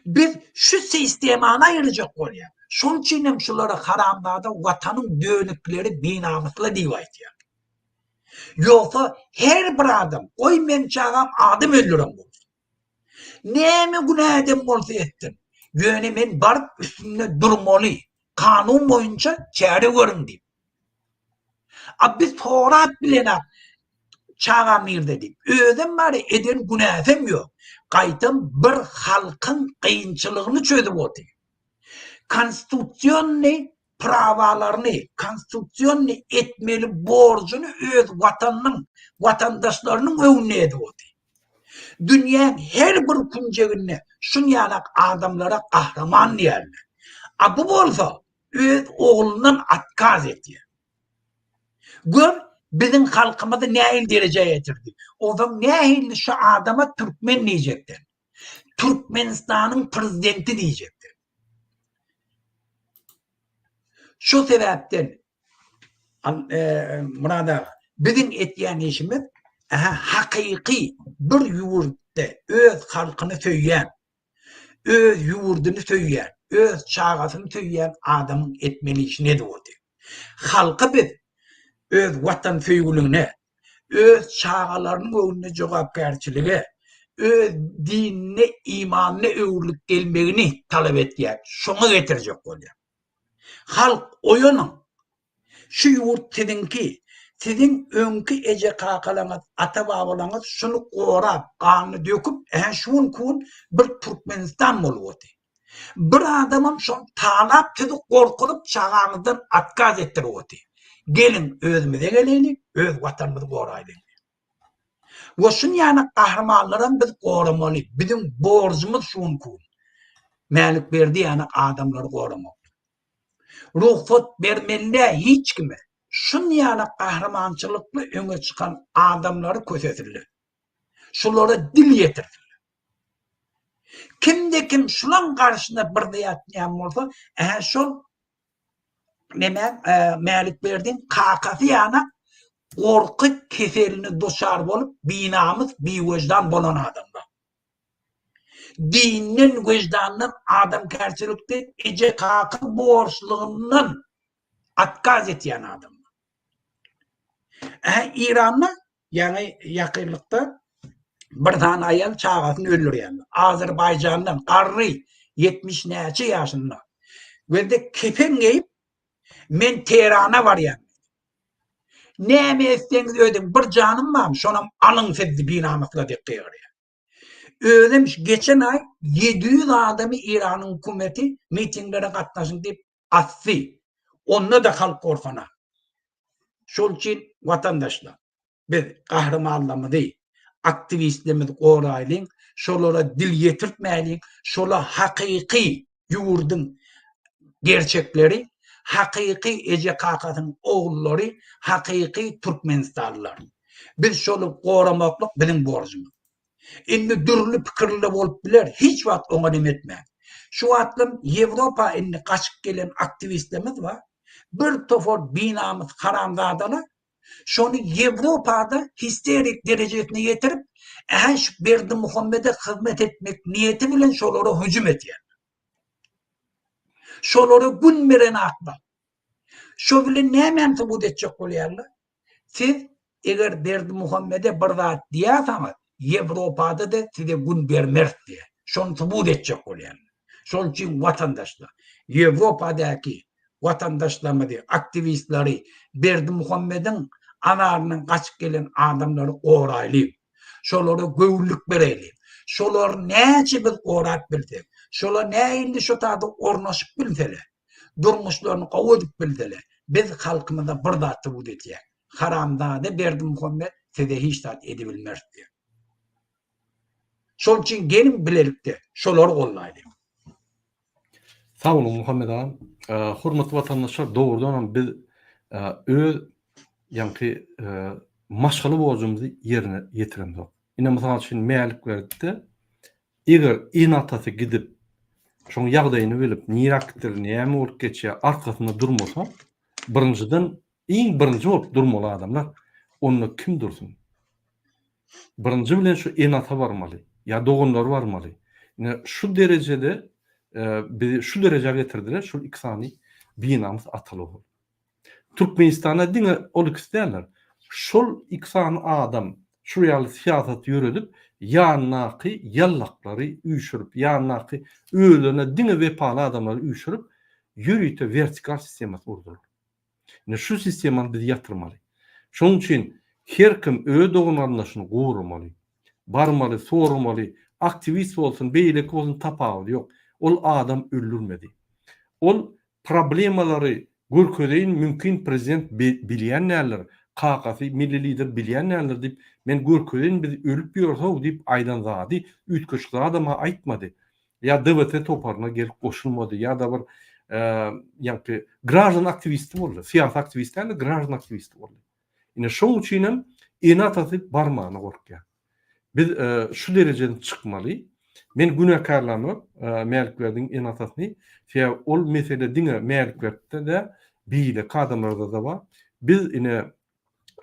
Biz şu sistemany aýyrjak bolýar. Şonuň üçin hem şulara haramzada watanyň dönükleri binamysly diýip aýtýar. Ýogsa her bir adam, goý meň çagam adam öldüren bolsun. Näme günä eden bolsa etsin. Ýöne men baryp üstünde durmaly. Kanun boýunça çäre görüň diýip. A biz sorap bilenak çagam nirde diýip. Özem bar eden günäsem ýok. Gaýtam bir halkyň kynçylygyny çözüp otyr. Konstitusionnyý prawalaryny, konstitusionnyý etmeli borjuny öz watanynyň, watandaşlarynyň öňünde edip otyr. Dünýäň her bir künjeginde şunýalak adamlara gahryman diýerler. A bu bolsa öz oglundan otkaz etýär. Gör, biziň halkymyzy nähili derejä ýetirdi. Onsoň nähili şu adama türkmen diýjekler. Türkmenistanyň prezidenti diýjekler. Şu sebäpden Myrat aga, biziň etýän işimiz hakyky bir ýurtda öz halkyny söýýän, öz ýurduny söýýän, öz çagasyny söýýän adamyň etmeli işini edip otyr. Halky biz öz watansöýgüligine, öz çagalarynyň öňünde jogapkärçilige, öz dinine, imanyna öwrülip gelmegini talap etýär, şoňa getirjek bolýar. Halk oýanyň! Şu ýurt siziňki. Siziň öňki eje-kakalaňyz, ata-babalaňyz şuny gorap, ganyny döküp, ähä şu günki gün bir Türkmenistan bolup otyr. Bir adamam şony talap sizi gorkuzyp çagaňyzdan otkaz etdirip otyr. Geliň özümize geleýlik, öz watanymyzy goraýlyň. We şun ýaly gahrymanlaram biz goramaly. Biziň borjumyz şu günki gün. Mälik Berdi ýaly adamlary goramak. Rugsat bermeli däl hiç kime. Şun ýaly gahrymançylykly öňe çykan adamlary kösesinler. Şulara dil ýetirsinler. Kimde kim şulaň garşyna bir zat diýen bolsa, ähä şol neme Mälik Berdiň kakasy ýana gorky keseline duçar bolup binamys, biwejdan bolan adamlar. Dinden, wejdandan, adamkärçilikden, eje-kaka borçlugyndan otkaz etýän adamlar. Ähä Iranda Ýaňy ýakynlykda bir sany aýal çagasyny öldürýärler. Azerbaýjandan garry 70 näçe ýaşynda. Gözde kepen geýip men Tehrana barýan. Näme etseňiz ödüň bir janym barmy şonam alyň siz binamyslar diýip gygyrýar. Özem geçen aý 700 adamy Iranyň hökümeti mitinglere gatnaşyň diýip asdy. Onda-da halk gorkana. Şol üçin watandaşlar, biz gahrymanlarymyzy, aktiwistlerimizi goraýlyň, şolara dil ýetirtmäýliň, şolar hakyky ýurduň gerçekleri, hakyky eje-kakasynyň ogullary, hakyky türkmenistanlylar. Biz şony goramaklyk biziň borjumyz. Indi dürli pikirli bolup biler, hiç wagt oňa neme etmäň. Şu wagtlam Ýewropa indi gaçyp gelen aktiwistlerimiz bar. Bir topar binamys haramzadalar şony Ýewropada histerik derejesine ýetirip, ähä şu Berdimuhamede hyzmat etmek niýeti bilen şolara hüjüm edýärler. Şolara gün beren akmak. Şo bilen nämäni subut etjek bolýarlar? Siz eger Berdimuhamede bir zat diýäsaňyz, Ýewropada-da size gün bermeris diýýär. Şony subut etjek bolýarlar. Şonuň üçin watandaşlar, Ýewropadaky. watandaşlarymyzy, aktiwistleri, Berdimuhamediň azaryndan gaçyp gelen adamlary goraýlyň. Şolara göwünlik bereliň. Şolary näçe biz gorap bilsek, şolar nähili şo taýda ornaşyp bilseler, durmuşlaryny gowy edip bilseler, biz halkymyza bir zat subut edýäs. Haramzada Berdimuhamet size hiç zat edibilmeris diýýär. Şol üçin geliň bilelikde şolary gollaýlyň. Sag boluň Muhammet agam. Hormatly watandaşlar dogrudanam biz öz ýaňky maşgala borjumyzy ýerine ýetiremzok. Ine mysal üçin Mälik Berdide eger ene-atasy gidip şoň ýagdaýyny bilip niräk gitdiler näme bolup geçýär arkasynda durmasa birinjiden iň birinji bolup durmaly adamlar onda kim dursun? Birinji bilen şu ene-ata barmaly, ýa doganlary barmaly. Ine şu derejede bizi şu derejä getirdiler şol iki sany binamys ataly-ogul. Türkmenistanda diňe ol ikisi däldir. Şol iki sany adam şu ýaly syýasat ýöredip, ýanyndaky ýallaklary üýşürip, ýanyndaky özlerine diňe wepaly adamlary üýşürip, ýörite wertikal sistemasyny gurdular. Ine şu sistemany biz ýatyrmaly. Şonuň üçin her kim öz dogan-garyndaşyny goramaly. Barmaly, soramaly, aktiwist bolsun, beýleki bolsun tapawudy ýok. Ol adam öldürmedi. Ol problemalary görkezeýin mümkin prezident bilýän däldir, kakasy milli lider bilýän däldir diýip men görkezeýin biz ölüp ýörsow diýip aýdan zady üýtgeşik zadam-a aýtmady. Ýa DWT toparyna gelip goşulmady, ýa-da bir ýaňky graždan aktiwisti boldy. Syýasy aktiwist däl-de, graždan aktiwisti boldy. Ine şoň üçin hem ene-atasy barmagyna gorkýar. Biz şu derejeden çykmaly. Men günäkärlämok Mälikberdiň ene-atasyny. Sebäbi ol mesele diňe Mälikberdide däl, beýleki adamlarda-da bar. Biz ine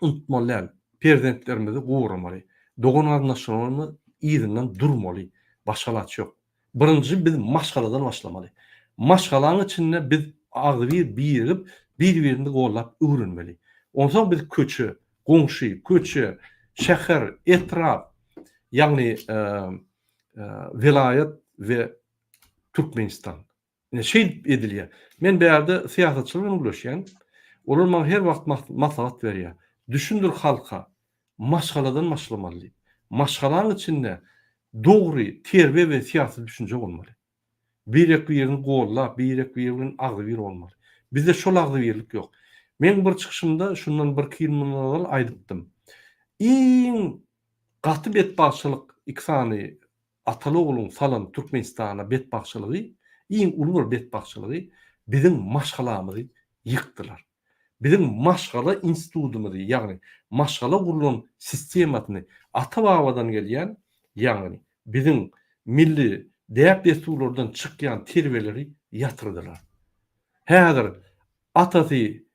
unutmaly däl. Perzentlerimizi goramaly. Dogan-garyndaşlarymyz yzyndan durmaly. Başga alaç ýok. Birinji biz maşgaladan başlamaly. Maşgalaň içinde biz agzybir birigip, bir-birimizi gollap öwrenmeli. Onsoň biz köçe, goňşy, köçe, şäher, etrap, ýagny welaýat we Türkmenistan. Ine şeýdip edilýär. Men bärde syýasatçylar bilen gürleşýän. Olar maňa her wagt maslahat berýär. Düşündir halka, maşgaladan başlamaly diýip. Maşgalaň içinde dogry terbiýe we syýasy düşünje bolmaly. Birek-birini gollap, birek-biri bilen agzybir bolmaly. Bizde şol agzybirlik ýok. Men bir çykyşymda şundan birki ýyl mundan ozal aýdypdym. Iň gaty betbagtçylyk iki sany Ataly-ogluň salan Türkmenistana betbagtçylygy, iň uly bir betbagtçylygy biziň maşgalamyzy ýykdylar. Biziň maşgala institudymyzy, ýagny maşgala gurlan sistemasyny ata-babadan gelýän, ýagny biziň milli däp-dessurlardan çykýan terbiýeleri ýatyrdylar. Häzir atasy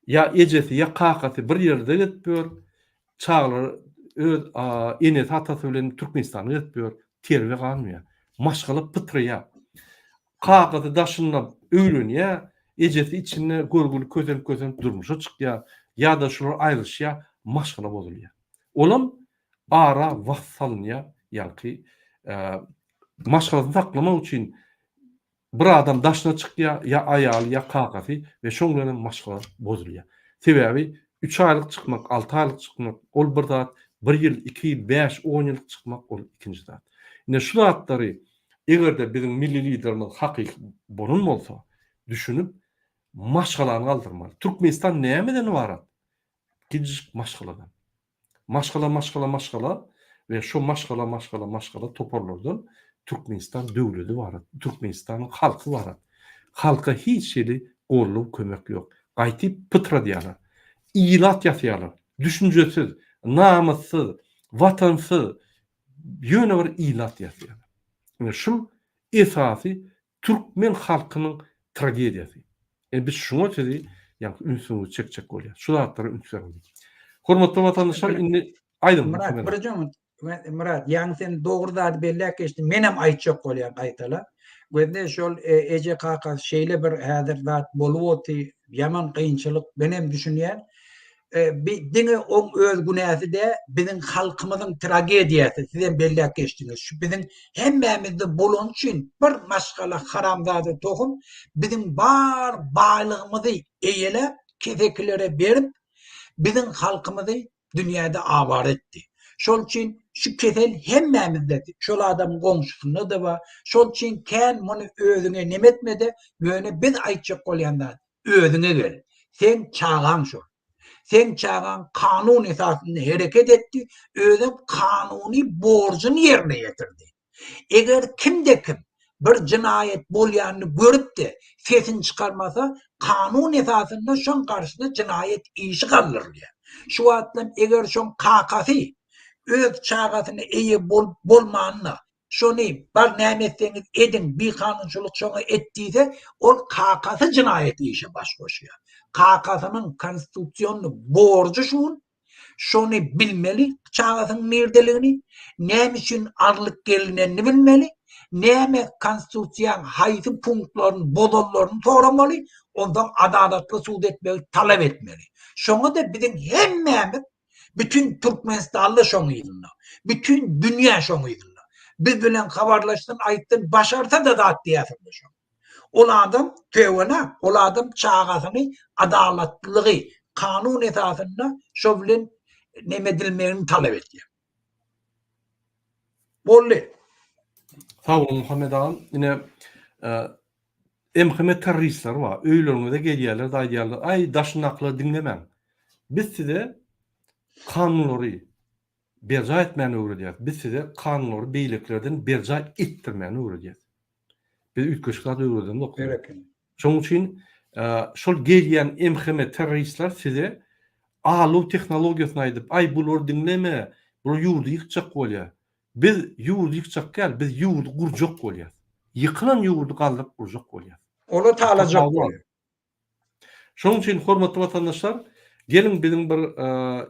Ýa ejesi, ýa kakasy bir ýerde gezip ýör, çagalar öz enesi, atasy bilen Türkmenistanda gezip ýör, terbiýe galmaýar. Maşgala pytraýar. Kakasy daşynda öýlenýär, ejesi içinde görgüli kösenip-kösenip durmuşa çykýar, ýa-da şular aýrylyşýar, maşgala bozulýar. Olam ara wagt salynýar, ýaňky maşgalasyny saklamak üçin Bir adam daşyna çykýar, ýa aýaly, ýa kakasy we şoň bilenem maşgala bozulýar. Sebäbi üç aýlyk çykmak, alty aýlyk çykmak ol bir zat, bir ýyl, iki ýyl, bäş, on ýyllyk çykmak ol ikinji zat. Ine şu zatlary eger-de biziň milli liderimiz hakyky bolan bolsa, düşünip maşgalany galdyrmaly. Türkmenistan nämeden ybarat? Kiçijik maşgaladan. Maşgala maşgala maşgala we şo maşgala maşgala maşgala toparlardan Türkmenistan döwledi ybarat, Türkmenistanyň halky ybarat. Halka hiç hili goldaw kömek ýok. Gaýtyp pytradýarlar. Ilat ýasýarlar. Düşünjesiz, namyssyz, watansyz ýöne bir ilat ýasýarlar. Ine şul esasy Türkmen halkynyň tragediýasy. Indi biz şuňa sizi ýaňky ünsüňizi çekjek bolýas. Şu zatlara üns beriň diýip. Hormatly watandaşlar indi aýdyň. Myrat birje minut. Myrat ýaňy sen dogry zady belläp geçdiň. Menem aýtjak bolýan gaýtala. Gözle şol e, eje kakasy şeýle bir häzir zat bolup oty, ýaman kynçylyk menem düşünýän. bi diňe oň öz günäsi dä, biziň halkymyzyň tragediýasy, sizem belläp geçdiňiz. Şu biziň hemmämizde bolany üçin bir maşgala haramzada tohum biziň bar baýlygymyzy eýeläp, kesekilere berip, biziň halkymyzy dünýäde awara etdi. Şol üçin şu kesel hemmämizde, şol adamyň goňşusynda-da bar. Şol üçin kän muny özüňe neme etme-de, ýöne biz aýtjak bolýan zat, özüňe gel. Seň çagaň şol. Seň çagaň kanun esasynda hereket etdi, özem kanuny borjuny ýerine ýetirdi. Eger kimde-kim bir jenaýat bolýanyny görüp-de, sesini çykarmasa, kanun esasynda şoň garşysyna jenaýat işi galdyrylýar. Şu wagtlam eger şoň kakasy öz çagasyna eýe bolup bolmanyna, şony bar näme etseňiz ediň, bikanunçylyk şoňa et diýse, ol kakasy jenaýat işe baş goşýar. Kakasynyň konstitusionny borjy şu gün Şony bilmeli, çagasynyň nirdeligini, näme üçin alnyp gelinenini bilmeli, näme konstitusiýaň haýsy punktlaryny bozanlaryny soramaly, onsoň adalatly sud etmegi talap etmeli. Şoňa-da biziň hemmämiz, bütin türkmenistanly şoň yzynda, bütin dünýä şoň yzynda. Biz bilen habarlaşsyn, aýtsyn, başarsa-da zat diýäsiň-de şoň. Ol adam töwenak, ol adam çagasyny adalatlylygy, kanun esasynda şo bilen neme edilmegini talap edýär. Boldy. Sag boluň Muhammet agam. Ine MHM terroristleri bar. Öýleriňize gelýärler-de aýdýarlar, aý daşyndakylary diňlemäň. Biz size kanunlary berjaý etmäni öwredýäris. Biz size kanunlary beýlekilerden berjaý etdirmäni öwredýäris. Biz üýtgeşik zat öwredemzok. Berekella. Şonuň üçin şol gelýän MHM terroristler size alw tehnologiýasyny aýdyp, aý bulary diňleme, bular ýurdy ýykjak bolýar. Biz ýurdy ýykjak däl, biz ýurdy gurjak bolýas. Ýykylan ýurdy galdyryp gurjak bolýas. Olar talajak bolýar. Şonuň üçin hormatly watandaşlar, geliň biziň bir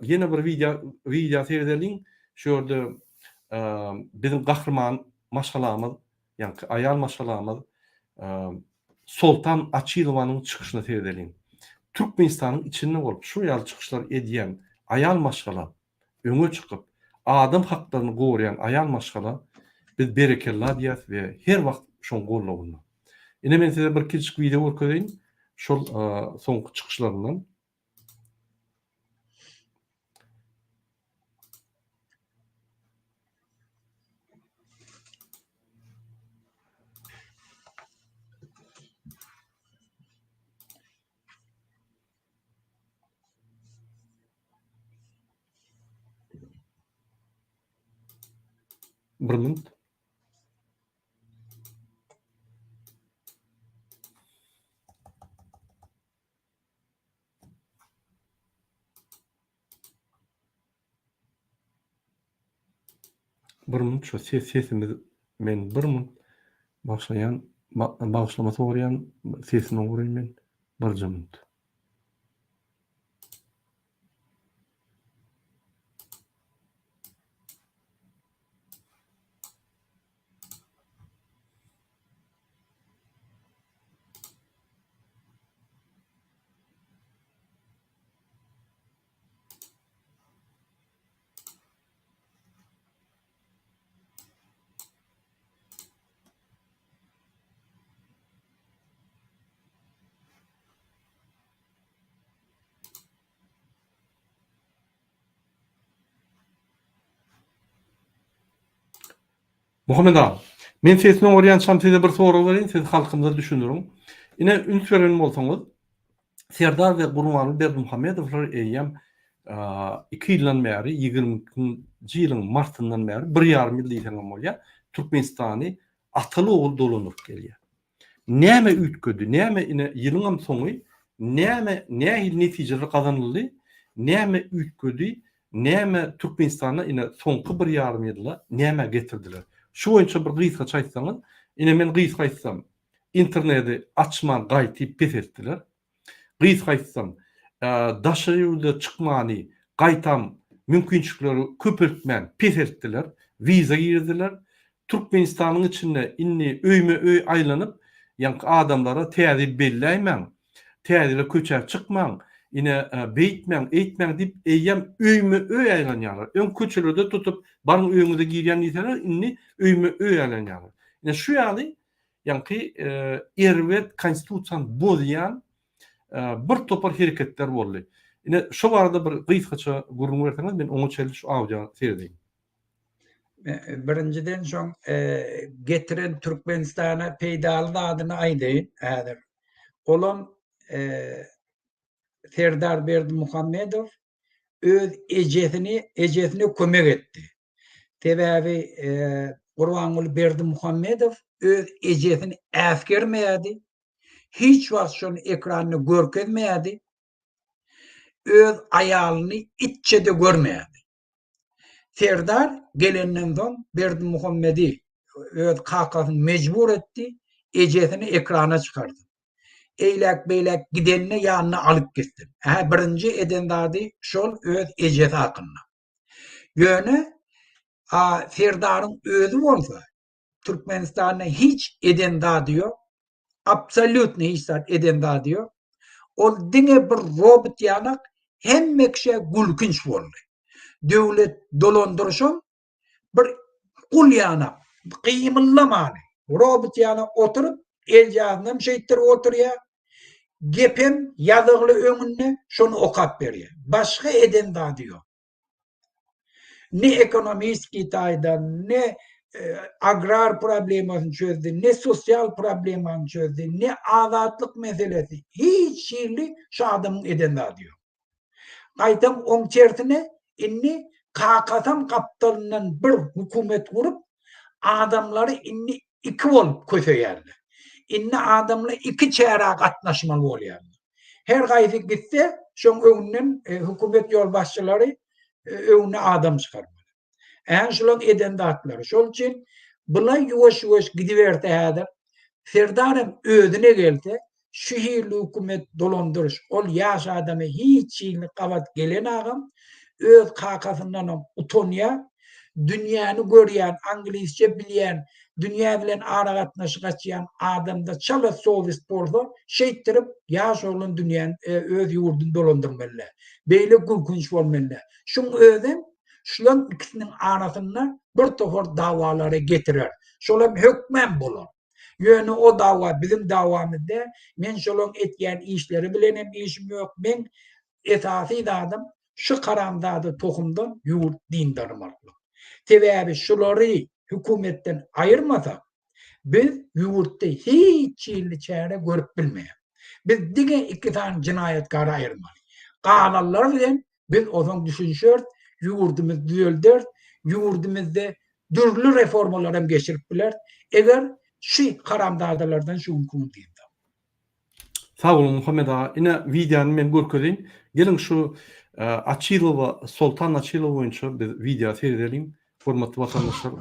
ýene bir wideo wideo seredeliň. Şu ýerde biziň gahryman maşgalamyz, ýaňky aýal maşgalamyz Soltan Açylowanyň çykyşyna seredeliň. Türkmenistanyň içinde bolup şu ýaly çykyşlar edýän aýal maşgala öňe çykyp, adam haklaryny goraýan aýal maşgala biz berekella diýýäs we her wagt şoň gollawynda. Ine men size bir kiçijik wideo görkezeýin şol soňky çykyşlaryndan. Bir minut. Bir minut şu ses sesimiz men bir minut başlaýan bagyşlama soraýan sesini goraýyn men birje minut. Muhammet aga, men sesini oňarýançam size bir sorag bereýin, siz halkymyza düşündiriň. Ine, üns beren bolsaňyz, Serdar we Gurbanguly Berdimuhamedowlar eýýäm iki ýyldan bäri, 22-nji ýylyň martyndan bäri, bir ýarym ýyl diýseňem bolýar, Türkmenistany ataly-ogul dolandyryp gelýär. Näme üýtgedi, näme ine ýylyňam soňy, näme nähili netijeler gazanyldy, näme üýtgedi, näme Türkmenistanda ine soňky bir ýarym ýylda nämä getirdiler? Şu boýunça bir gysgaça aýtsaňyz, ine men gysga aýtsam, interneti açman gaýtyp peseltdiler. Gysga aýtsam, daşary ýurda çykmany gaýtam mümkinçilikleri köpeltmän peseltdiler, wiza girizdiler. Türkmenistanyň içinde indi öýme-öý aýlanyp, ýaňky adamlara täze ýyl belläýmäň, täze ýyla köçä çykmaň, Ine, beýtmäň, eýtmäň diýip, eýýäm öýme-öý aýlanýarlar. Öň köçelerde tutup, baryň öýüňize girýän diýseler, indi öýme-öý aýlanýarlar. Ine, şu ýaly ýaňky erbet konstitusiýany bozýan bir topar hereketler boldy. Ine, şo barada bir gysgaça gürrüň berseňiz, men oňa çenli şu audiony seredeýin. Birinjiden şoň getiren Türkmenistana peýdaly zadyny aýdaýyn häzir. Olam Serdar Berdimuhamedow öz ejesini ejesine kömek etdi. Sebäbi Gurbanguly Berdimuhamedow öz ejesini äsgermeýärdi. Hiç wagt şony ekranda görkezmeýärdi. Öz aýalyny itçe-de görmeýärdi. Serdar gelenden soň Berdimuhamedi öz kakasyny mejbur etdi, ejesini ekrana çykardy. Eýläk-beýläk gidenine ýanyna alyp gitsin. Hä, birinji eden zady şol öz ejesi hakynda. Ýöne a Serdaryň özi bolsa Türkmenistanda hiç eden zady ýok. Absolýutno hiç zat eden zady ýok. Ol diňe bir robot ýalak hemme kişä gülkünç boldy. Döwlet dolandyryşam bir gul ýanak gymyldamany robot ýanak oturyp eljazynam şeýtdirip oturýar. Gepem ýazygly öňünde şony okap berýär. Başga eden zady ýok. Ne ekonomiski taýdan, ne agrar problemasyny çözdi, ne sosial problemany çözdi, ne azatlyk meselesi. Hiç hili şu adamyň eden zady ýok. Gaýtam oň tersine indi kakasam gapdalyndan bir hökümet gurup, adamlary indi iki bolup köseýärler. Indi adamlar iki çärä gatnaşmaly bolýarlar. Her haýsy gitse, şoň öňünden hökümet ýolbaşçylary öňüne adam çykarmaly. Än şulaň eden zatlary. Şol üçin bula ýuwaş-ýuwaş gidiberse häzir, Serdar hem özüne gelse, şu hili hökümet dolandyryş, ol ýaş adama hiç hili gabat gelen agam, öz kakasyndanam utanýar, dünýäni görýän, anglisçe bilýän, dünýä bilen aragatnaşyk açýan adamda çala sowest bolsa, şeýtdirip ýaş oglan dünýäni, öz ýurduny dolandyrmaly däl. Beýle gülkünç bolmaly däl. Şuň özem şulaň ikisiniň arasynda bir topar dawalara getirer. Şolam hökmän bolar. Ýöne o dawa biziň dawamyz däl. Men şolaň etýän işleri bilenem işim ýok. Meň esasy zadym şu haramzada tohumdan ýurt dyndarmaklyk. Sebäbi şulary hökümetden aýyrmasak, biz ýurtda hiç hili çäre görüp bilmeýäris. Biz diňe iki sany jenaýatkary aýyrmaly. Galanlar bilen biz ozaň düşünişeris, ýurdumyzy düzelderis, ýurdumyzda dürli reformalary hem geçirip bileris, eger şu haramzadalardan şu günki gün dynsak. Sag boluň Muhammet aga. Ine wideony men görkezeýin. Geliň şu Açylowa, Soltan Açylowa boýunça biz wideo seredeliň, hormatly watandaşlar.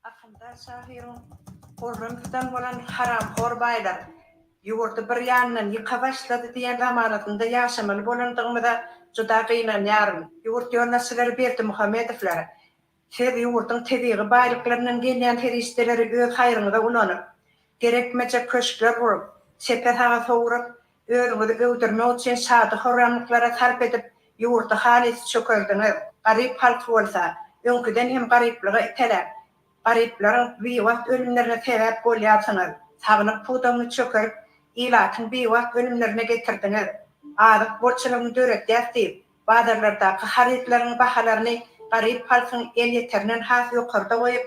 Akyldar şahyryň Gurrumsydan bolan haramhor baýlar ýurdy bir ýandan ýyka başlady diýen zamanasynda ýaşamaly bolandygymyza juda gynanýaryn. Ýurt ýolbaşçylary Berdimuhamedowlar, siz ýurduň tebigy baýlyklaryndan gelýän serişdeleri öz haýryňyza ulanyp, gerekmejek köşkler gurup, çepe-saga sowrup, Özüňizi öwdürmek üçin şady-horramlyklara sarp edip, ýurdy halys çökerdiňiz. Garyp halky bolsa, öňküden hem garyplyga iteläp, garyplaryň biwagt ölümlerine sebäp bolýarsyňyz. Saglyk pudagyny çökerip, ilatyň biwagt ölümlerine getirdiňiz. Azyk bolçulygyny döredýäs diýip, bazarlardaky harytlaryň bahalaryny garyp halkyň elýeterinden has ýokarda goýup,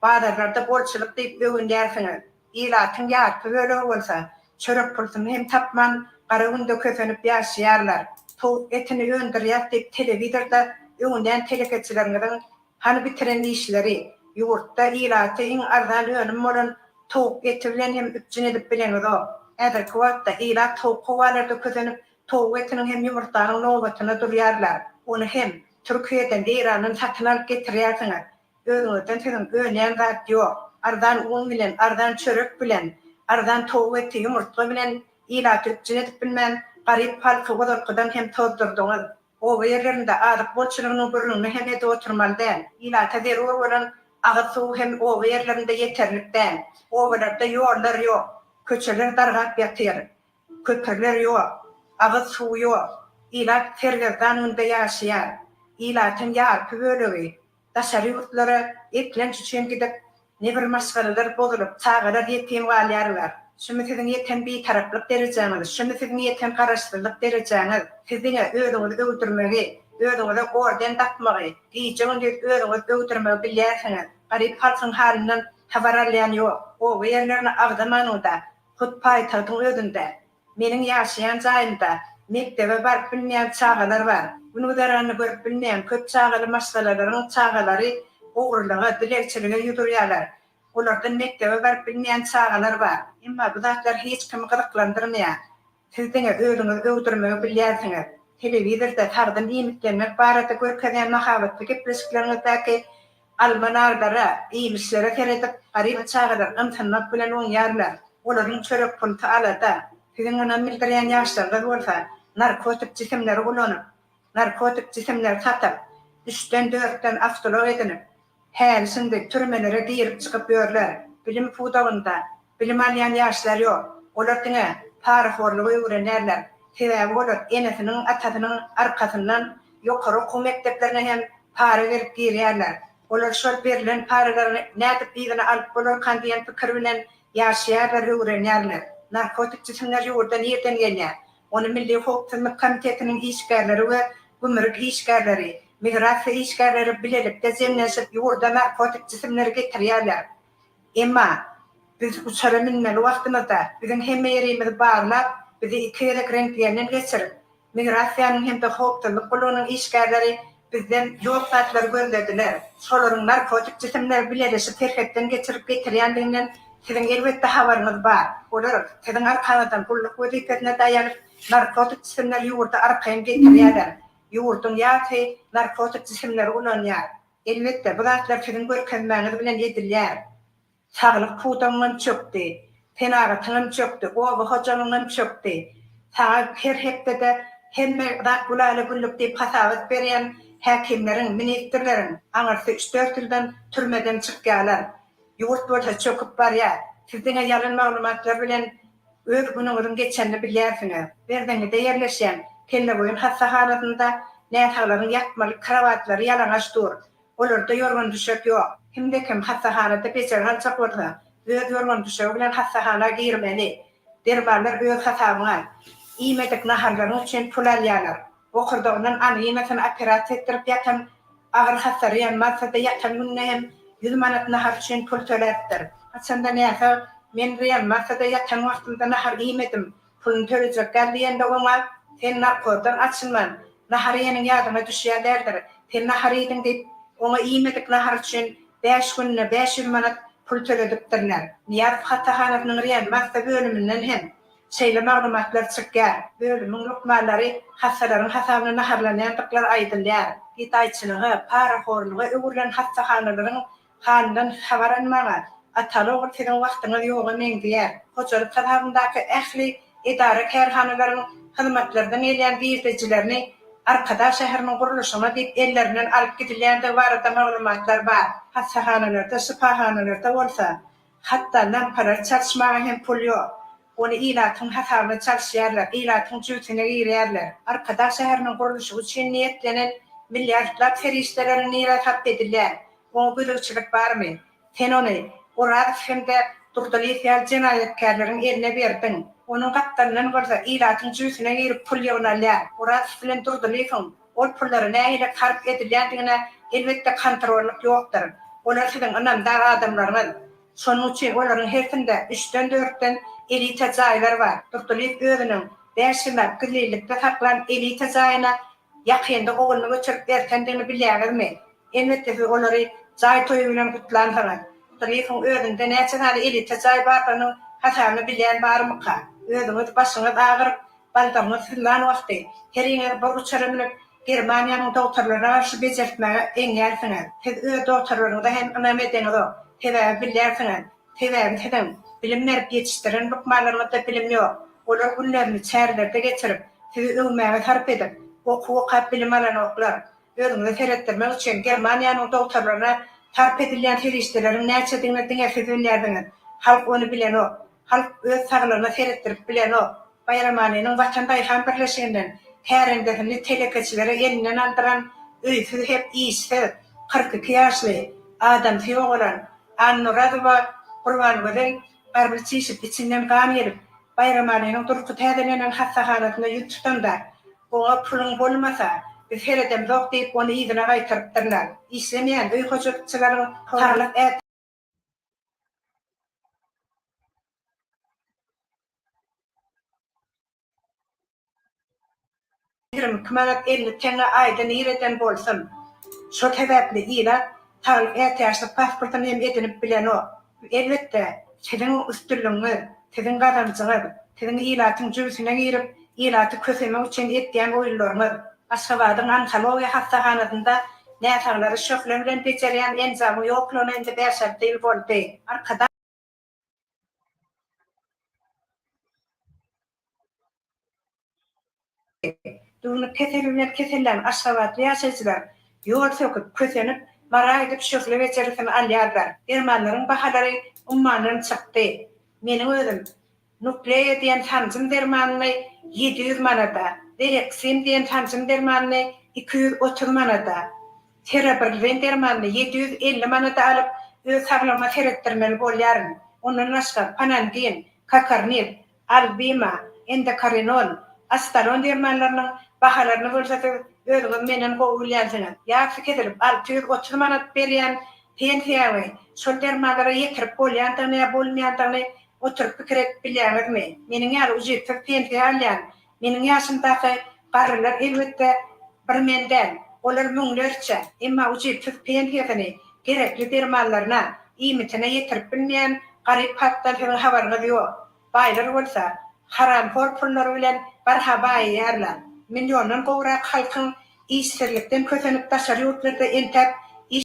Bazarlarda bolçulyk diýip öwünýärsiňiz. Ilatyň ýarpy bölegi bolsa, çörek pulsuny hem tapman, gara günde kösenip ýaşaýarlar. Towuk etini öndürýäs diýip telewizorda öwünýän telekeçileriňiziň hany bitiren işleri? Ýurtda ilaty iň arzan önüm bolan towuk eti bilen hem üpjün edip bileňizok. Häzirki wagtda ilat sowuk howalarda kösenip, towuk etiniň hem ýumurtganyň nobatyna durýarlar. Ony hem Türkiýeden, Eýrandan satyn alyp getirýärsiňiz. Özüňizden siziň önýän zat ýok. Arzan un bilen, arzan çörek bilen, arzan towuk eti, ýumurtga bilen Ilaty üpjün edip bilmän, garyp halky ozalkydan hem tozdurdyňyz. Oba ýerlerinde azyk bolçulygynyň gürrüňini hem edip oturmaly däl. Ilata zerur bolan agyz suwy hem oba ýerlerinde ýeterlik däl. Obalarda ýollar ýok, köçeler dargap ýatyr. Köprüler ýok, agyz suwy ýok. Ilat sergezdan günde ýaşaýar. Ilatyň ýarpy bölegi daşary ýurtlara eklenç üçin gidip, nebir maşgalalar bozulyp, çagalar ýetim galýarlar. Şumy siziň ýeten bitaraplyk derejäňiz, şumy siziň ýeten garaşsyzlyk derejäňiz? Siz diňe özüňizi öwdürmegi, özüňize orden dakmagy, gije-gündiz özüňizi öwdürmegi bilýärsiňiz. Garyp halkyň halyndan habar alýan ýok. Oba ýerlerini agzamanyňda, Hut paýtagtyň özünde, meniň ýaşaýan jaýymda mekdebe baryp bilmeýän çagalar bar. Gün-güzeranyny görüp bilmeýän köp çagaly maşgalalaryň çagalary ogurlyga, dilegçilige ýüz urýarlar. Olardan mekdebe baryp bilmeýän çagalar bar. Emma bu zatlar hiç kimi gyzyklandyrmaýar. Siz diňe özüňizi öwdürmegi bilýärsiňiz. Telewizorda sagdyn iýmitlenmek barada görkezýän mahabatly gepleşikleriňizdäki Alma-narlara, iýmişlere seredip, garyp çagalar ymsynmak bilen oňýarlar. Olaryň çörek pulty alada. Siziň ynam bildirýän ýaşlaryňyz bolsa, narkotik jisimleri ulanyp, narkotik jisimleri satyp, üçden-dörtden awtoulag edinip, häli-şindi türmelere girip-çykyp ýörler. Bilim pudagynda Bilim alýan ýaşlar ýok. Olar diňe parahorlugy öwrenýärler. Sebäbi olar enesiniň, atasynyň arkasyndan ýokary okuw mekdeplerine hem para berip girýärler. Olar şol berlen paralaryny nädip yzyna alyp bolarkan diýen pikir bilen ýaşaýarlar, öwrenýärler. Narkotik jisimler ýurda nirden gelýär? Ony Milli howpsuzlyk komitetiniň işgärleri we gümrük işgärleri, migrasiýa işgärleri bilelikde jemlenşip ýurda narkotik jisimleri getirýärler. Emma, biz uçara münmeli wagtymyzda biziň hemme ýerimizi barlap, bizi iki gezek rentgenden geçirip, migrasiýanyň hem-de howpsuzlyk gullugynyň işgärleri bizden ýok zatlary gözlediler. Şolaryň narkotik jisimleri bileleşip serhetden geçirip getirýändiginden siziň elbetde habaryňyz bar. Olar siziň arkaňyzdan gulluk wezipesine daýanyp, narkotik jisimleri ýurda arkaýyn getirýärler. Ýurduň ýarysy narkotik jisimleri ulanýar. Elbetde, bu zatlar siziň görkezmäňiz bilen edilýär. Saglyk pudagyňam çökdi, senagatyňam çökdi, oba hojalygyňam çökdi. Saňa her hepdede hemme zat gülala-güllük diýip hasabat berýän häkimleriň, ministrleriň aňyrsy üç-dört ýyldan türmeden çykýarlar. Ýurt bolsa çöküp barýar. Siz diňe ýalan maglumatlar bilen öz günüňiziň geçenini bilýärsiňiz. Berzeňňide ýerleşýän Kelleboýun hassahanasynda näsaglaryň ýatmaly krowatlary ýalaňaç dur. Olarda ýorgan-düşek ýok. Kimde-kim hassahanada bejergi aljak bolsa, öz ýorgan-düşegi bilen hassahana girmeli. Dermanlar öz hasabyňa. Iýmedik naharlaryň üçin pul alýarlar. Bokurdagyndan anginasyny operasiýa etdirip ýatan agyr hassa reanimasiýada ýatan günde hem 100 manat nahar üçin pul töläpdir. Haçanda näsag Men reanimasiýada ýatan wagtymda nahar iýmedim, puluny tölejek däl diýende oňa Sen narkozdan açylman, nahar iýeniň ýadyňa düşýän däldir, sen nahar iýdiň diýip, oňa iýmedik nahar üçin bäş gününe 500 manat pul töledipdirler. Nyýazow hassahanasynyň reanimasiýa bölüminden hem Şeýle maglumatlar çykýar. Bölümiň lukmanlary hassalaryň hasabyna naharlanýandyklary aýdylýar. Gedaýçylyga, parahorluga öwrülen hassahanalaryň halyndan habar almaga ataly-ogul siziň wagtyňyz ýoga meňzeýär. Hojalyk hasabyndaky ähli edara-kärhanalaryň hyzmatlardan gelýän girdejilerini Arkadag şäheriniň gurluşygyna diýip ellerinden alyp gidilýändigi barada maglumatlar bar. Hassahanalarda, şypahanalarda bolsa Hatda lampalary çalyşmaga hem pul ýok. Ony ilatyň hasabyna çalyşýarlar, ilatyň jübüsine girýärler. Arkadag şäheriniň gurluşygy üçin niýetlenen milliardlap serişdeleriň nirä sarp edilýär? Oňa gözegçilik barmy? Sen ony Orazow hem-de Durdylyýew ýaly jenaýatkärleriň eline berdiň. Onuň gapdalyndan bolsa ilatyň jübüsine girip pul ýygnalýar. Orazow bilen Durdylyýewiň Ol pullara nähili sarp edilýändigine elbetde kontrollyk ýokdur. Olar siziň ynamdar adamlaryňyz. Şonuň üçin olaryň hersinde üçden-dörtden elita jaýlar bar. Durdylyýew özüniň bäş ýyllap gizlinlikde saklan elita jaýyna ýakynda ogluny göçürip ertendigini bilýäňizmi? Elbetde siz olary jaý toýy bilen gutlansyňyz. Durdylyýewiň özünde näçe sany elita jaý bardygynyň hasabyny bilýän barmyka? Özüňiz başyňyz agyryp, Baldagyňyz syzlan wagty, heriňiz bir uçara münüp, Germaniýanyň dogtorlaryna garşy bejertmäge eňýärsiňiz. Siz öz dogtorlaryňyza hem ynam edeňizok. Sebäbi bilýärsiňiz. Sebäbi siziň bilim berip ýetişdiren lukmanlaryňyzda bilim ýok. Olar günlerini çärelerde geçirip, sizi öwmäge sarp edip, okuw okap bilim alanoklar. Özüňize seretdirmek üçin Germaniýanyň dogtorlaryna sarp edilýän serişdeleriň näçedigini diňe siz bilýärsiňiz. Halk ony bilenok. Halk öz saglygyna seretdirip bilenok. Baýramalynyň Watan daýhan birleşiginden kärendesini telekeçilere elinden aldyran öýsüz hem işsiz, 42 ýaşly, adamsy ýogalan Annurazowa Gurbangözel garby çişip, içinden gan gelip, Baýramalynyň durky täzelenen hassahanasynda ýüz tutanda, oňa puluň bolmasa, biz seredemzok diýip, ony yzyna gaýtarypdyrlar. Işlemeýän öý hojalykçylaryň saglyk 22 manat 50 teňňe aýda nireden bolsun? Şol sebäpli ilat saglyk ätiýaçlyk pasportyny hem edinip bilenok. Elbetde, siziň üstünligiňiz, siziň gazanjyňyz, siziň ilatyň jübüsine girip, ilaty kösemek üçin etýän oýunlaryňyz. Aşgabadyň onkologiýa hassahanasynda näsaglary şöhle bilen bejerýän enjamyň ýoklugyna indi bäş-alty ýyl boldy. Arkadag. Düwnük keseli bilen kesellän aşgabatly ýaşaýjylar ýol söküp, kösenip, Mara gidip şöhle bejergisini alýarlar. Dermanlaryň bahalary ummandan çykdy. Meniň özüm Nukleýa diýen sanjym dermanyny 700 manada, Zeleksin diýen sanjym dermanyny 230 manada, Serebrilwen dermanyny 750 manada alyp, öz saglygyma seretdirmeli bolýaryn. Ondan başga Panangin, Kakarnil, Albima, Endokarinon, Astalon dermanlarynyň bahalaryny bolsa siz özüňiz menden gowy bilýänsiňiz. Ýarysy kesilip 630 manat berýän pensiýaňy şol dermanlara ýetirip bolýandygyny ýa bolmaýandygyny oturyp pikir edip bilýäňizmi? Meniň ýaly ujypsyz pensiýa alýan, meniň ýaşymdaky garrylar elbetde bir men däl, olar müňlerçe, emma ujypsyz pensiýasyny gerekli dermanlaryna, iýmitine ýetirip bilmeýän garyp halkdan siziň habaryňyz ýok. Baýlar bolsa, haramhor pullary bilen barha baýaýarlar. Milliondan gowrak halkyň işsizlikden kösenip daşary ýurtlarda entäp iş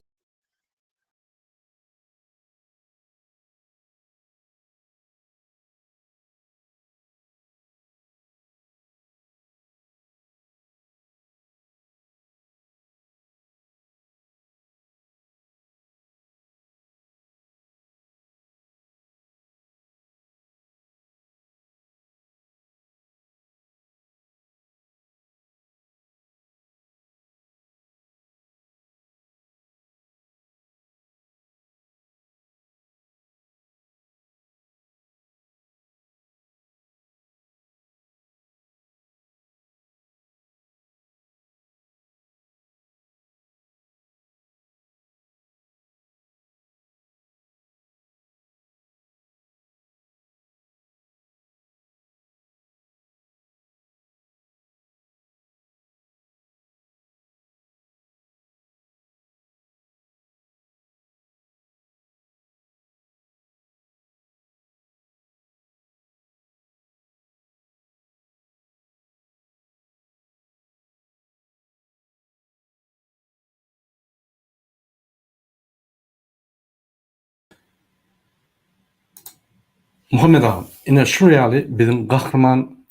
Muhammet aga, ine şul ýaly biziň gahryman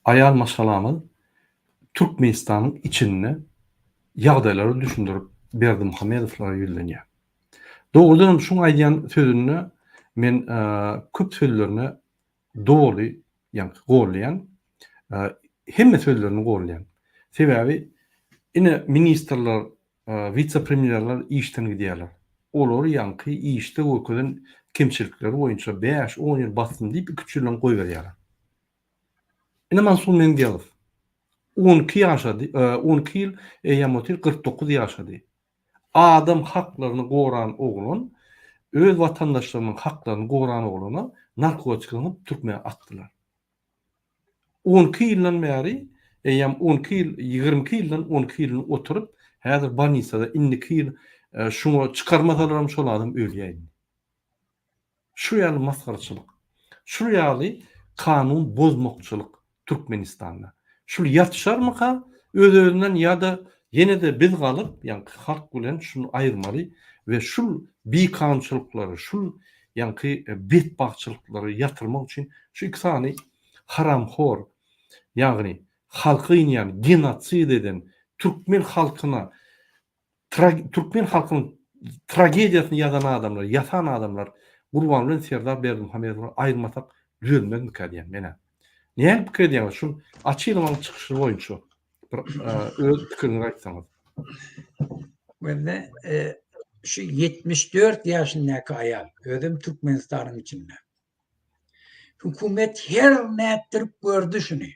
aýal maşgalamyz Türkmenistanyň içinde ýagdaýlary düşündirip Berdimuhamedowlara ýüzlenýär. Dogrudan hem şuň aýdýan sözünde men köp sözlerine doly ýaňky gollaýan. Hemme sözlerini gollaýan. Sebäbi ine ministrler Wise-premýerler işden gidýärler. Olary ýaňky işde görkezen kemçilikleri boýunça bäş-on ýyl bassyn diýip iki-üç ýyldan goýberýärler. Ine Mansur Mengelow 12 ýaşady, 12 ýyl eýýäm otyr, 49 ýaşady. Adam haklaryny goran oglan, öz watandaşlarynyň haklaryny goran oglana narkotik zyňyp türkmä atdylar. 12 ýyldan bäri, eýýäm 12 ýyl, 22 ýyldan 12 ýylyny oturyp, häzir bolnisada indiki ýyl şuňa çykarmasalaram şol adam ölýär indi. Şu ýaly masgaraçylyk. Şu ýaly kanun bozmakçylyk Türkmenistanda. Şul ýatyşarmyka öz-özünden ýa-da ýene-de biz galyp, ýaňky halk bilen şuny aýyrmaly we şul bikanunçylyklary, şul ýaňky betbagtçylyklary ýatyrmak üçin şu iki sany. Haramhor, ýagny halky gynýan, genosid eden, türkmen halkyna türkmen halkynyň tragediýasyny ýazan adamlar, ýasan adamlar Gurban bilen Serdar Berdimuhamedowy aýyrmasak düzelmezmikä diýýän men-ä. Nähili pikir edýäňiz şul Açylowyň çykyşy boýunça bir öz pikiriňizi aýtsaňyz. Welle şu 74 ýaşyndaky aýal, özem Türkmenistanyň içinde. Hökümet her nätdirip gördi şuny.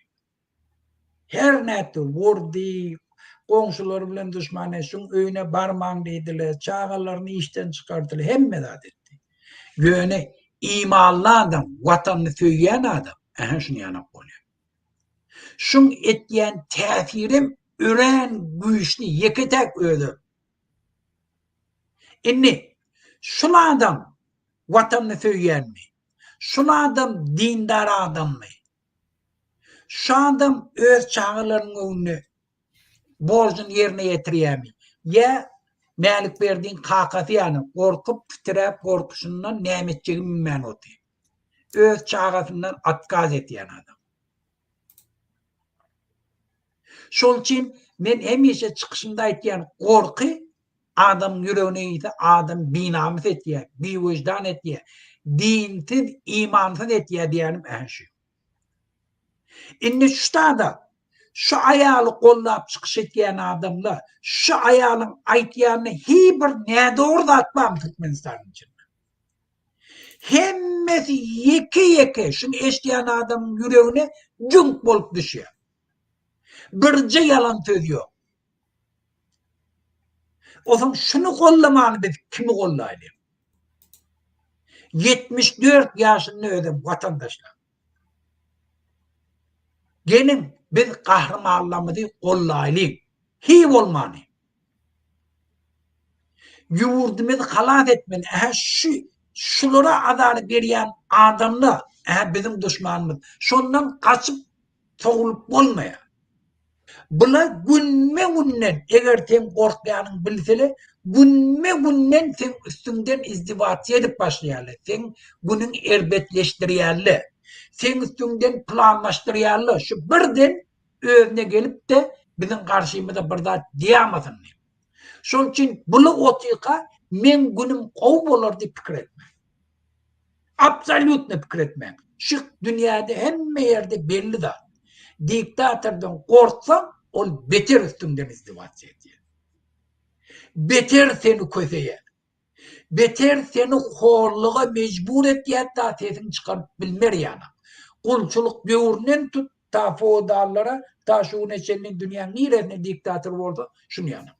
Her nätdi, urdy, goňşulary bilen duşman etdi, şuň öýüne barmaň diýdiler, çagalaryny işden çykardylar, hemme zat etdi. Ýöne imanly adam, watanyny söýýän adam, ähä şuny ýanak bolýar. Şuň etýän täsirem örän güýçli, ýeke-täk özem. Indi şul adam watanyny söýýänmi? Şul adam dindar adammy? Şu adam öz çagalarynyň öňünde borjuny ýerine ýetirýärmi? Ýa Mälikberdiň kakasy ýaly gorkup, titräp, gorkuşyndan näme etjegini bilmän otyr. Öz çagasyndan otkaz etýän adam. Şol üçin men hemişe çykyşymda aýtýan, gorky adamyň ýüregine girse adam binamys etýär, biwyždan etýär, dinsiz, imansyz etýär diýýänim ähä şu. Indi şu tada şu aýaly goldap çykyş etýän adamlar şu aýalyň aýtýanyna hiý bir nädogry zat barmy Türkmenistanyň içinde? Hemmesi ýeke-ýeke şuny eşidýän adamyň ýüregine jüňk bolup düşýär. Birje ýalan söz ýok. Ozaň şuny gollamany biz kimi gollaýly? 74 ýaşynda özem watandaşlar. Geliň biz gahrymanlarymyzy gollaýlyň. Hiý bolmany. Ýurdumyzy halas etmeli. Ähä şu şulara azar berýän adamlar ähä biziň duşmanymyz. Şondan gaçyp sowulyp bolmaýar. Bular günbe-günden eger seň gorkýanyň bilseler, günbe-günden seň üstüňden izdiwasiýa edip başlaýarlar. Seň günüň erbetleşdirýärler. Seň üstüňden planlaşdyrýarlar. Şu birden özüne gelip-de biziň garşymyza bir zat diýamasyn diýip. Şonuň üçin buly otyrka meň günüm gowy bolar diýip pikir etmäň. Absolýutno pikir etmäň. Şu dünýäde hemme ýerde belli zat. Diktatordan gorksaň, ol beter üstüňden izdiwasiýa edýär. Beter seni köseýär. Beter seni horluga mejbur etýär ta sesiňi çykaryp bilmer ýaly. Gulçulyk döwründen tut ta feodallara ta şu güne çenli dünýäň niresinde diktator bolsa şuny ýaly.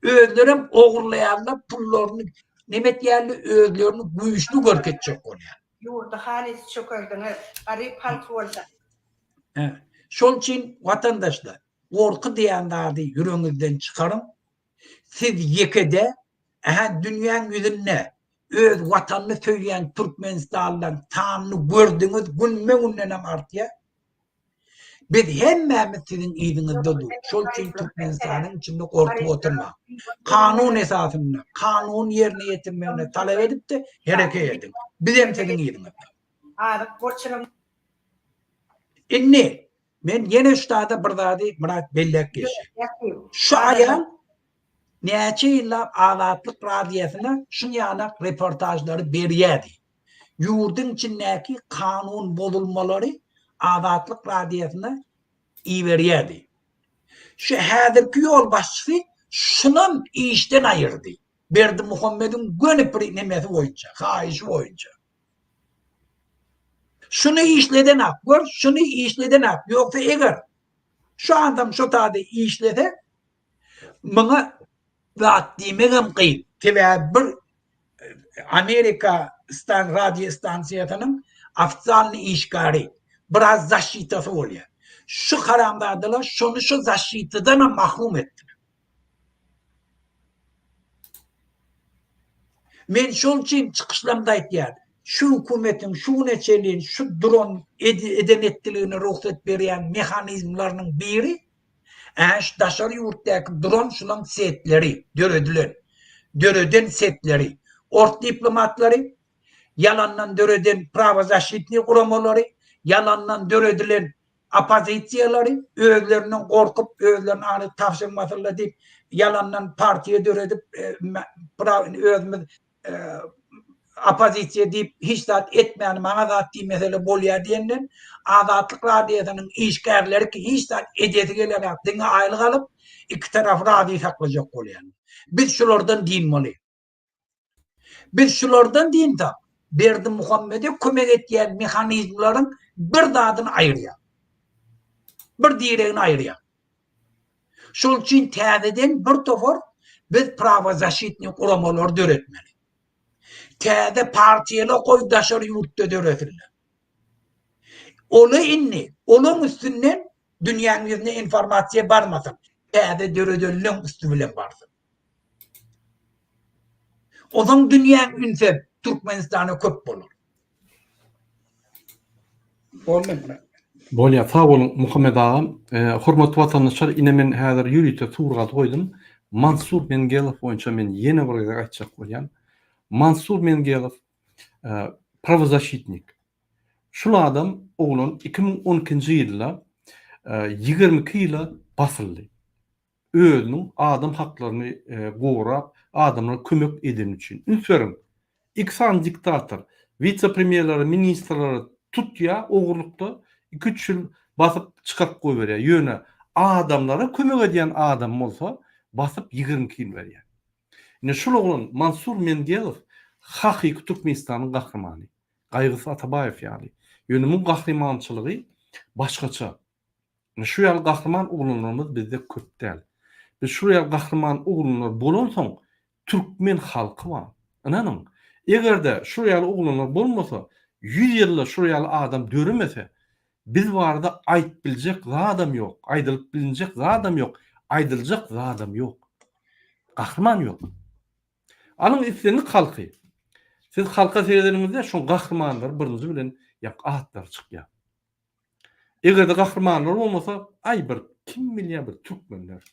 Özlerem ogurlaýarlar pullaryny neme etýärler özlerini güýçli görkezjek bolýar. Ýurdy halys çökerdiňiz garyp halky bolsa. He. Şol üçin watandaşlar gorky diýen zady ýüregiňizden çykaryň. Siz ýekede ähä dünýäň ýüzünde öz watanyny söýýän türkmenistanlylaryň sanyny gördüňiz günbe gündenem artýar. Biz hemmämiz siziň yzyňyzda dur. Şol üçin Türkmenistanyň içinde gorkup oturmaň. Kanun esasynda, kanuny ýerine ýetirmegini talap edip-de hereket ediň. Bizem siziň yzyňyzda. Azyk bolçulygyň. Indi men ýene şu zada bir zady Myrat belläp geçjek. Şu aýal näçe ýyllap Azatlyk Radiosyna şuň ýanak reportažlary berýärdi. Ýurduň içindäki kanun bozulmalary Azatlyk Radiosyna iberýärdi. Şu häzirki ýolbaşçysy şunam işden aýyrdy. Berdimuhamediň göni bir nemesi boýunça, haýyşy boýunça. Şuny işledenak, gör, şuny işledenak. Ýogsa eger şu adam şo taýda işlese, muňa zat diýmegem kyn. Sebäbi bir Amerika stan radio stansiýasynyň ofitsialnyý işgäri. Biraz zaşitasy bolýar. Şu haramzadalar şony şu zaşitadanam mahrum etdiler. Men şol üçin çykyşlarymda aýtýan, şu hökümetiň şu güne çenli şu duran eden etdiligine rugsat berýän mehanizmleriniň biri Ä şu daşary ýurtdaky duran şulaň setleri döredilen, döreden setleri, ors diplomatlary, ýalandan döreden prawozaşitnyý guramalary, ýalandan döredilen oppozisiýalary özlerinden gorkup özlerini aňry tabşyrmasynlar diýip ýalandan partiýa döredip özümiz oppozisiýa diýip hiç zat etmän maňa zat diýmesele bolýar diýenden Azatlyk radiosynyň işgärleri ki hiç zat edesi gelenok diňe aýlyk alyp iki tarapy razy saklajak bolýar. Biz şulardan dynmaly. Biz şulardan dynsak Berdimuhamede kömek etýän mehanizmleriň bir zadyny aýyrýar. Bir diregini aýyrýar. Şol üçin täzeden bir topar biz prawozaşitniý guramalary döretmeli. Täze partiýalar goý daşary ýurtda döresinler. Ola indi olaň üstünden dünýäň ýüzüne informasiýa barmasyn. Täze döredenleň üsti bilen barsyn. Ozaň dünýäň ünsem Türkmenistana köp bolar. Boldy Myrat. Bolýar sag boluň Muhammet agam. Hormatly watandaşlar ine men häzir ýörite surat goýdum. Mansur Mengelow boýunça men ýene bir gezek aýtjak bolýan. Mansur Mengelow prawozaşitnik. Şul adam oglan 2012-nji ýylda 22 ýyla basyldy. özüniň adam haklaryny gorap, adamlara kömek edeni üçin. Üns beriň, iki sany diktator, wise-premýerleri, ministrleri tutýar ogurlykda, iki-üç ýyl basyp çykaryp goýberýär. Ýöne adamlara kömek edýän adam bolsa, basyp 22 ýyl berýär. Ine şul oglan Mansur Mengelow hakyky Türkmenistanyň gahrymany. Gaýgysyz Atabaýew ýaly. Ýöne muň gahrymançylygy başgaça. Ine şu ýaly gahryman oglanlarymyz bizde köp däl. Biz şu ýaly gahryman oglanlar bolansoň türkmen halky bar. Ynanyň, eger-de şu ýaly oglanlar bolmasa, ýüz ýylda şu ýaly adam döremese, biz barada aýyp biljek zadam ýok, aýdylyp bilinjek zadam ýok, aýdyljak zadam ýok. Gahryman ýok. Alyň islendik halky. Siz halka seredeniňizde şoň gahrymanlary birinji bilen ýa atlary çykýar. Eger-de gahrymanlar bolmasa, aý bir kim bilýär bir türkmenler.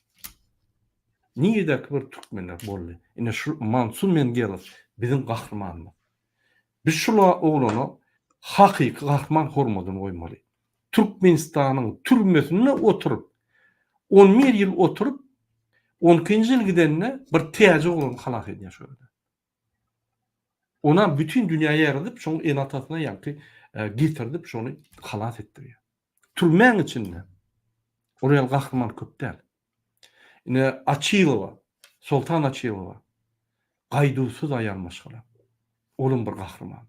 Niredäki bir türkmenler boldy. Ine şu Mansur Mengelow biziň gahrymanymyz. Biz şul oglana hakyky gahryman hormadyny goýmaly. Türkmenistanyň türmesinde oturyp, on bir ýyl oturyp, on ikinji ýyl gidende bir täjik oglany halas edýär şo ýerde. Onam bütin dünýä ýaýradyp, şoň ene-atasyna ýaňky getirdip, şony halas etdirýär. Türmäň içinde ol ýaly gahryman köp däl. Ine Açylowa, Soltan Açylowa gaýduwsyz aýal maşgala. Olam bir gahryman.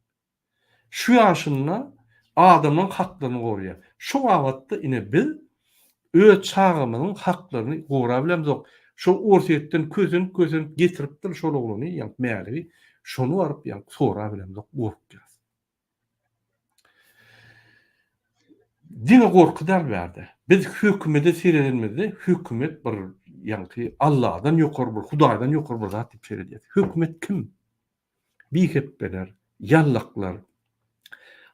Şu ýaşynda adamlaryň haklaryny goraýar. Şu babatda ine biz öz çagamyzyň haklaryny gorabilemzok. Şo Orsýetden kösenip-kösenip getiripdir şol oglany, ýa Mäligi, şony baryp ýa sorabilemzok, gorkýas. Diňe gorky däl bärde. Biz hökümete seredenimizde hökümet bir ýaňky Alladan ýokary bir, Hudaýdan ýokary bir zat diýip seredýäs. Hökümet kim? Bihepbeler, ýallaklar,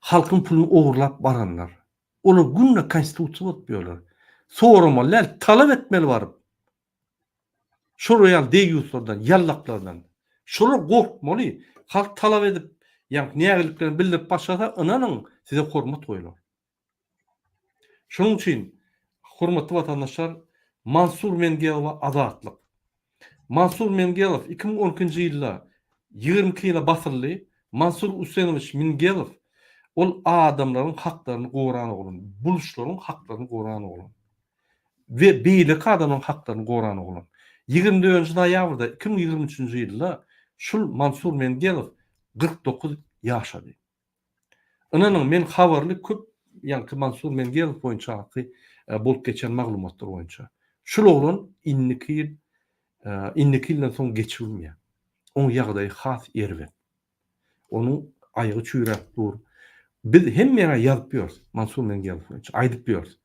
halkyň puluny ogurlap baranlar. Olar günde konstitusiýa bozup ýörler. Soramaly däl, talap etmeli baryp. Şolar ýaly deýýuslardan, ýallaklardan. Şolar gorkmaly. Halk talap edip, ýa nägiliklerini bildirip başlasa, ynanyň, size hormat goýlar. Şonuň üçin, hormatly watandaşlar, Mansur Mengelowa azatlyk. Mansur Mengelow 2012-nji ýylda 22 ýyla basyldy. Mansur Usenowiç Mingelow ol adamlaryň haklaryny goran oglan, buluşlaryň haklaryny goran oglan we beýleki adamlaryň haklaryny goran oglan. 24-nji noýabrda 2023-nji ýylda şul Mansur Mengelow 49 ýaşady. Ynanyň men habarly köp ýaňky Mansur Mengelow boýunçaky bolup geçen maglumatlar boýunça. Şul oglan indiki ýyl indiki ýyldan soň geçibilmeýär. Oň ýagdaýy has erbet. Onuň aýagy çüýräp dur. Biz hemme ýere ýazyp ýörüs Mansur Mengelow boýunça aýdyp ýörüs.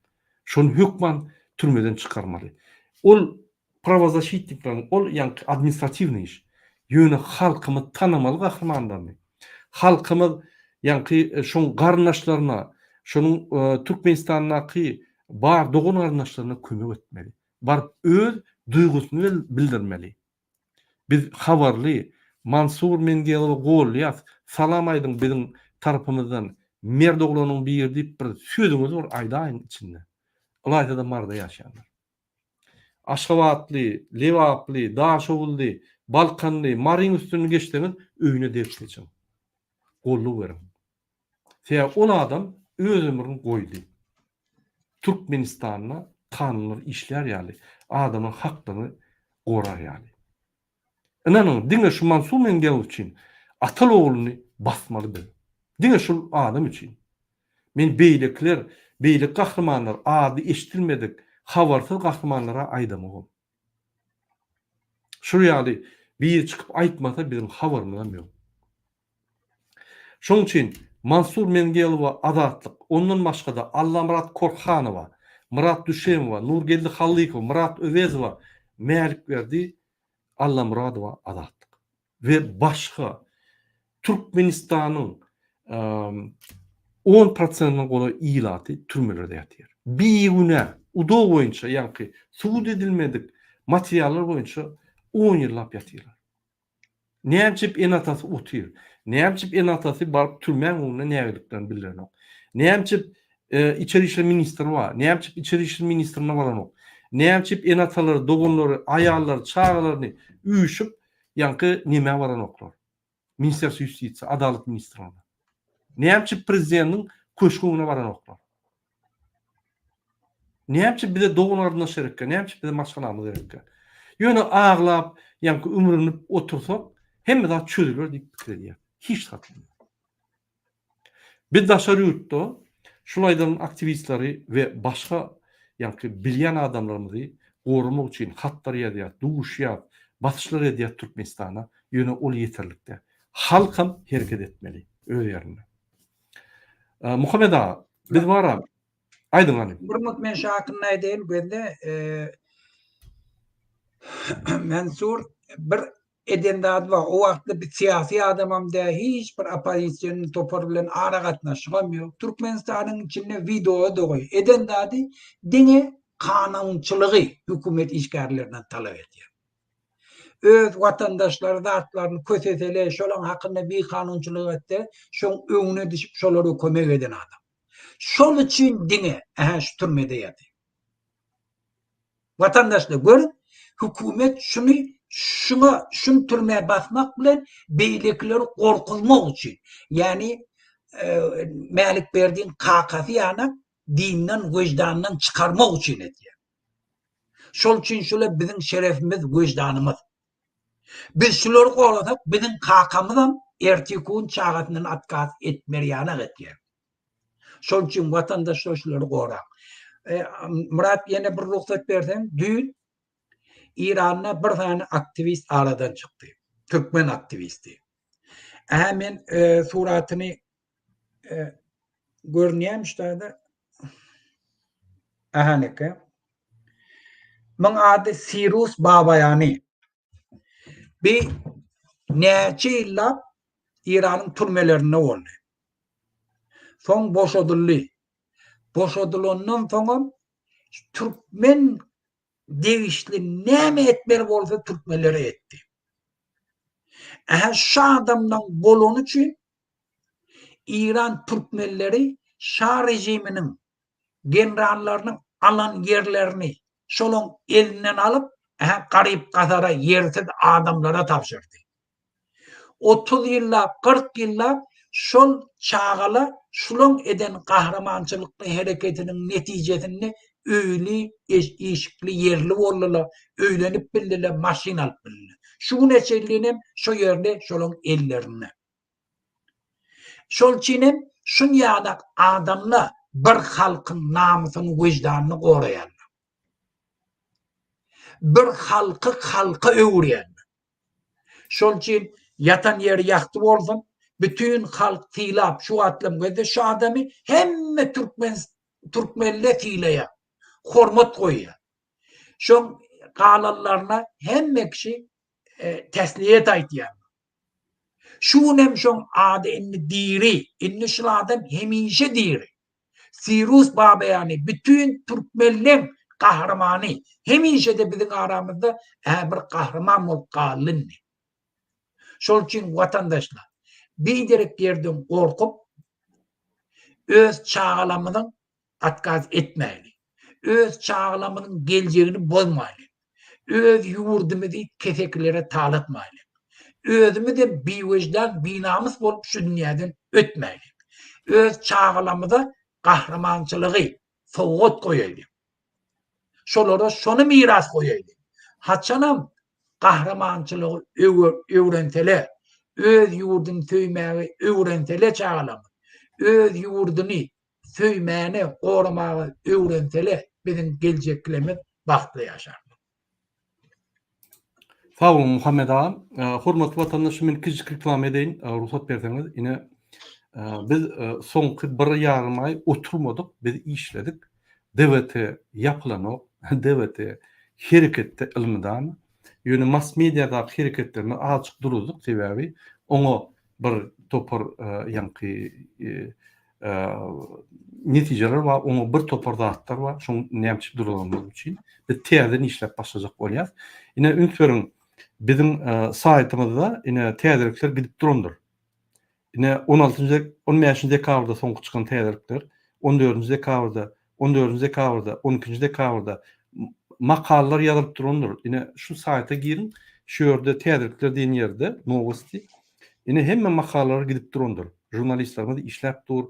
Şony hökman türmeden çykarmaly. Ol Prawozaşitnikleriň ol ýaňky administratiwnyý iş. Ýöne halkymyz tanamaly gahrymanlaryny. Halkymyz ýaňky şoň garyndaşlaryna, şonuň Türkmenistandaky bar dogan garyndaşlaryna kömek etmeli. Baryp öz duýgusyny bildirmeli. Biz habarly, Mansur Mengelowy gollaýas, salam aýdyň biziň tarapymyzdan. Mert oglanyň biri diýip bir sözüňizi bir aýdaýyň içinde. Ylaýta-da Maryda ýaşaýanlar. Aşgabatly, Lebaply, Daşoguzly, Balkanly, Maryň üstünden geçseňiz öýüne degip geçiň. Goldaw beriň. Sebäbi ol adam öz ömrüni goýdy. Türkmenistanda kanunlar işlär ýaly, adamyň haklaryny gorar ýaly. Ynanyň, diňe şu Mansur Mengelow üçin ataly ogluny basmaly biz. Diňe şul adam üçin. Men beýlekiler, beýleki gahrymanlar, ady eşidilmedik, habarsyz gahrymanlara aýdamogam. Şul ýaly biri çykyp aýtmasa biziň habarymyzam ýok. Şonuň üçin Mansur Mengelowa azatlyk, ondan başga-da Allamyrat Korhanowa, Myrat Düşemowa, Nurgeldi Hallykowa, Myrat Öwezowa, Mälikberdi Allamyradowa azatlyk we başga Türkmenistanyň on prosentine golaý ilaty türmelerde ýatyr. Bigünä, UDO boýunça ýaňky subut edilmedik materiallar boýunça on ýyllap ýatyrlar. Nämçip ene-atasy otyr? Nämçip ene-atasy baryp türmäň öňünde nägiliklerini bildirenok? Nämçip içeri işler ministri bar? Nämçip içeri işler ministrine baranok? Nämçip ene-atalary, doganlary, aýallary, çagalaryny üýşüp ýaňky nemä baranoklar? Ministerstwo ýustisiýa, adalat ministrligine. Nämçip prezidentiň köşgi öňüne baranoklar? Näme üçin bize dogan-garyndaş gerekkä? Näme üçin bize maşgalamyz gerekkä? Ýöne aglap, ýaňky ümrünip otursak, hemme zat çözüler diýip pikir edýär. Hiç zat bolmaz. Biz daşary ýurtda şul aýdan aktiwistleri we başga ýaňky bilýän adamlarymyzy goramak üçin hatlar ýazýas, duşýas, basyşlar edýäs Türkmenistana, ýöne ol ýeterlik däl. Halkam hereket etmeli öz ýerinde. Muhammet aga, biz bara aýdyň hany. Bir minut men şu hakynda aýdaýyn gözle. Mensur bir eden zady bar. O wagtda bir syýasy adamam däl, hiç bir oppozision topar bilen ara gatnaşygam ýok. Türkmenistanyň içinde wideo dogy. Eden zady diňe kanunçylygy hökümet işgärlerinden talap edýär. Öz watandaşlary zatlaryny kösesele, şolaň hakynda bikanunçylyk etse, şoň öňüne düşüp şolara kömek eden adam. Şol üçin diňe ähä şu türmede ýatyr. Watandaşlar görüň, hökümet şuny şuňa şuny türmä basmak bilen beýlekileri gorkuzmak üçin, ýagny Mälikberdiň kakasy ýanak dinden, wyždandan çykarmak üçin edýär. Şol üçin şular biziň şerefimiz, wyždanymyz. Biz şulary gorasak, biziň kakamyzam ertirki gün çagasyndan otkaz etmer ýanak etýär. Şol üçin watandaşlar şulary goraň. E, Myrat ýene bir rugsat berseň, düýn Iranda bir sany aktiwist aradan çykdy. Türkmen aktiwisti. Ähä men e, suratyny e, görünýärmi şu taýda? Ahaneke. Muň ady Sirus Babaýany. Bi näçe ýyllap Iranyň türmelerinde boldy. Soň boşadyldy. Boşadylandan soňam türkmen degişli näme etmeli bolsa türkmenlere etdi. Ähä şu adamdan bolany üçin Iran türkmenleri şa režiminiň generallarynyň alan ýerlerini şolaň elinden alyp, ähä garyp-gasara, ýersiz adamlara tabşyrdy. 30 ýyllap, 40 ýyllap şol çagalar şulaň eden gahrymançylykly hereketiniň netijesinde öýli, işikli, ýerli boldular, öýlenip bildiler, maşyn alyp bildiler. Şu güne çenlinem şo ýerde şolaň ellerinde. Şol üçin hem şun ýaly adamlar bir halkyň namysyny, wyždanyny goraýarlar. Bir halky halka öwürýärler. Şol üçin ýatan ýeri ýagty bolsun, bütin halk sylap şu wagtlam gözde şu adamy hemme türkmen türkmenler sylaýar, hormat goýýar. Şoň galanlaryna hemme kişi e, tesliýet aýtýar. Şu gün hem şoň ady indi diri. Indi şul adam hemişe diri. Sirus Babaýany bütin türkmenleň gahrymany. Hemişe-de biziň aramyzda ä bir gahryman bolup galdy indi. Şol üçin watandaşlar, biderek ýerden gorkup, Öz çagalarymyzyň otkaz etmäýli. Öz çagalarymyzyň geljegini bozmaýly. Öz ýurdumyzy kesekilere talatmaýly. Özümizem biwejdan, binamys bolup şu dünýäden ötmäýli. Öz çagalarymyza gahrymançylygy sowgat goýaýly. Şolara şony miras goýaýly. Haçanam gahrymançylygy öwrenseler, öz ýurduny söýmäge öwrenseler çagalarymyz, öz ýurduny söýmäne, goramaga öwrenseler, biziň geljeklerimiz bagtly ýaşarlar. Sag boluň Muhammet agam. Hormatly watandaşlar men kiçijik reklama edeýin, rugsat berseňiz. Ine biz soňky bir ýarym aý oturmadyk, biz işledik. DWT ýapylanok, DWT hereketde elmydama. Ýöne mass mediadaky hereketlerimizi azajyk duruzdyk, sebäbi oňa bir topar ýaňky netijeler bar, oňa bir topar zatlar bar, şoň näme üçin durulandygy üçin biz täzeden işläp başlajak bolýas. Ine üns beriň, biziň saýtymyzda ine täzelikler gidip durandyr. Ine on altynjy, on bäşinji dekabrda soňky çykan täzelikler, on dördünji dekabrda, on dördünji dekabrda, on ikinji dekabrda makalalar ýazylyp durandyr. Ine şu saýta giriň, şu ýerde täzelikler diýen ýerde nowosti Ine hemme makalalar gidip durandyr. Žurnalistlerimiz işläp dur,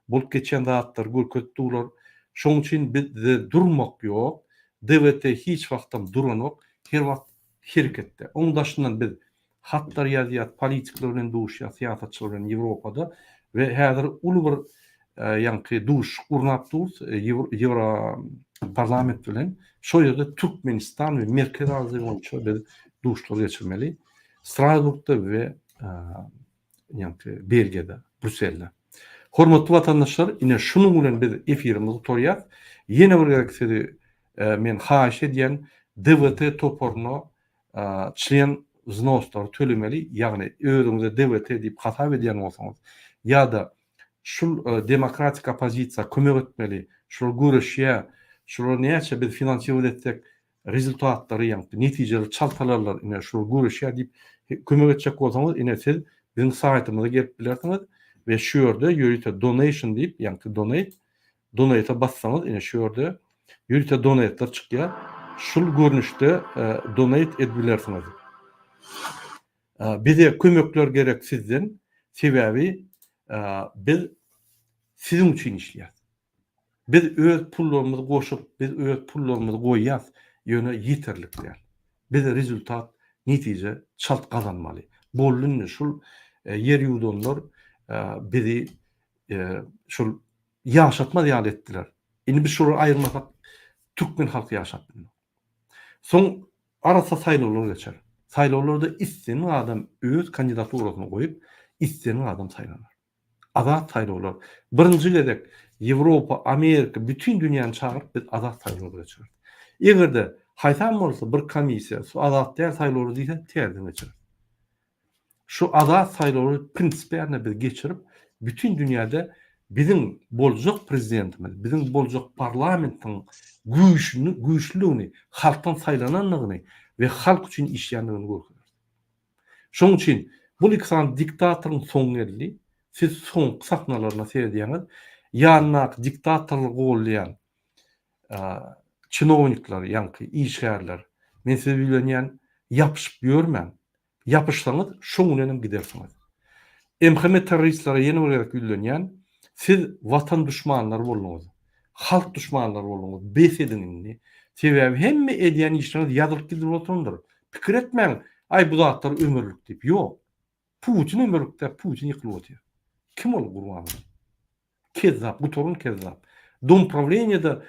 bolup geçýän zatlary görkezip durlar. Şoň üçin bizde durmak ýok. DWT hiç wagtam duranok, her wagt hereketde. Oň daşyndan biz hatlar ýazýas, politikler bilen duşýas, syýasatçylar bilen Ýewropada we häzir uly bir ýaňky duşuşyk gurnap durus Ýewroparlament bilen. Şo ýerde Türkmenistan we Merkezi Aziýa boýunça biz duşuşyklar geçirmeli. Strasburgda we ýaňky Belgiýada, Brýusselde. Hormatly watandaşlar, ine şunuň bilen biz efirimizi gutarýas. Ýene bir gezek sizi men haýyş edýän, DWT toparyna çlen wznoslary tölemeli, ýagny özüňize DWT diýip hasap edýän bolsaňyz ýa-da şul demokratik oppozisiýa kömek etmeli, şular göreşýär, şular näçe biz finansirować etsek, rezultatlary ýaňky netijeleri çalt alarlar ine şular göreşýär diýip kömek etjek bolsaňyz ine siz biziň saýtymyza gelip bilersiňiz we şu ýerde ýörite donation diýip ýaňky donate donate bassaňyz ine şu ýerde ýörite donatlar çykýar şul görnüşde donate edip bilersiňiz. Bize kömekler gerek sizden sebäbi biz siziň üçin işleýäs. Biz öz pullarymyzy goşup, biz öz pullarymyzy goýýas, ýöne ýeterlik däl. Biz rezultat, netije çalt gazanmaly. Boldy indi şul ýer ýuwdanlar bizi şul ýaşatmaz ýaly etdiler. Indi biz şolary aýyrmasak türkmen halky ýaşap bilmez. Soň arassa saýlawlar geçer. Saýlawlarda islendik adam öz kandidaturasyny goýup, islendik adam saýlanar. Azat saýlawlar. Birinji gezek Ýewropa, Amerika, bütin dünýäni çagyryp biz azat saýlawlar geçireris. Eger-de haýsam bolsa bir komissiýa şu azat däl saýlawlar diýse täzeden geçireris. Şu azat saýlawlary prinsipialno biz geçirip bütin dünýäde biziň boljak prezidentimiz, biziň boljak parlamentiň güýçüni, güýçlüligini, halkdan saýlanandygyny we halk üçin işleýändigini görkezeris. Şonuň üçin bul iki sany diktatoryň soňy geldi. Siz soňky sahnalaryna seredýäňiz. Ýanyndaky diktatorlygy goldaýan çinownikler, ýaňky işgärler, men size ýüzlenýän, ýapyşyp ýörmäň. Ýapyşsaňyz, şoň bilen hem gidersiňiz. MHM terroristlere ýene bir gezek ýüzlenýän, siz watan duşmanlary bolduňyz. Halk duşmanlary bolduňyz. Bes ediň indi. Sebäbi hemme edýän işleriňiz ýazylyp gidilip oturandyr. Pikir etmäň, aý bu zatlar ömürlik diýip. Ýok. Putin ömürlik däl, Putin ýykylyp otyr. Kim ol Gurbanguly? Kezzap, gutaran kezzap. Domprawleniýede,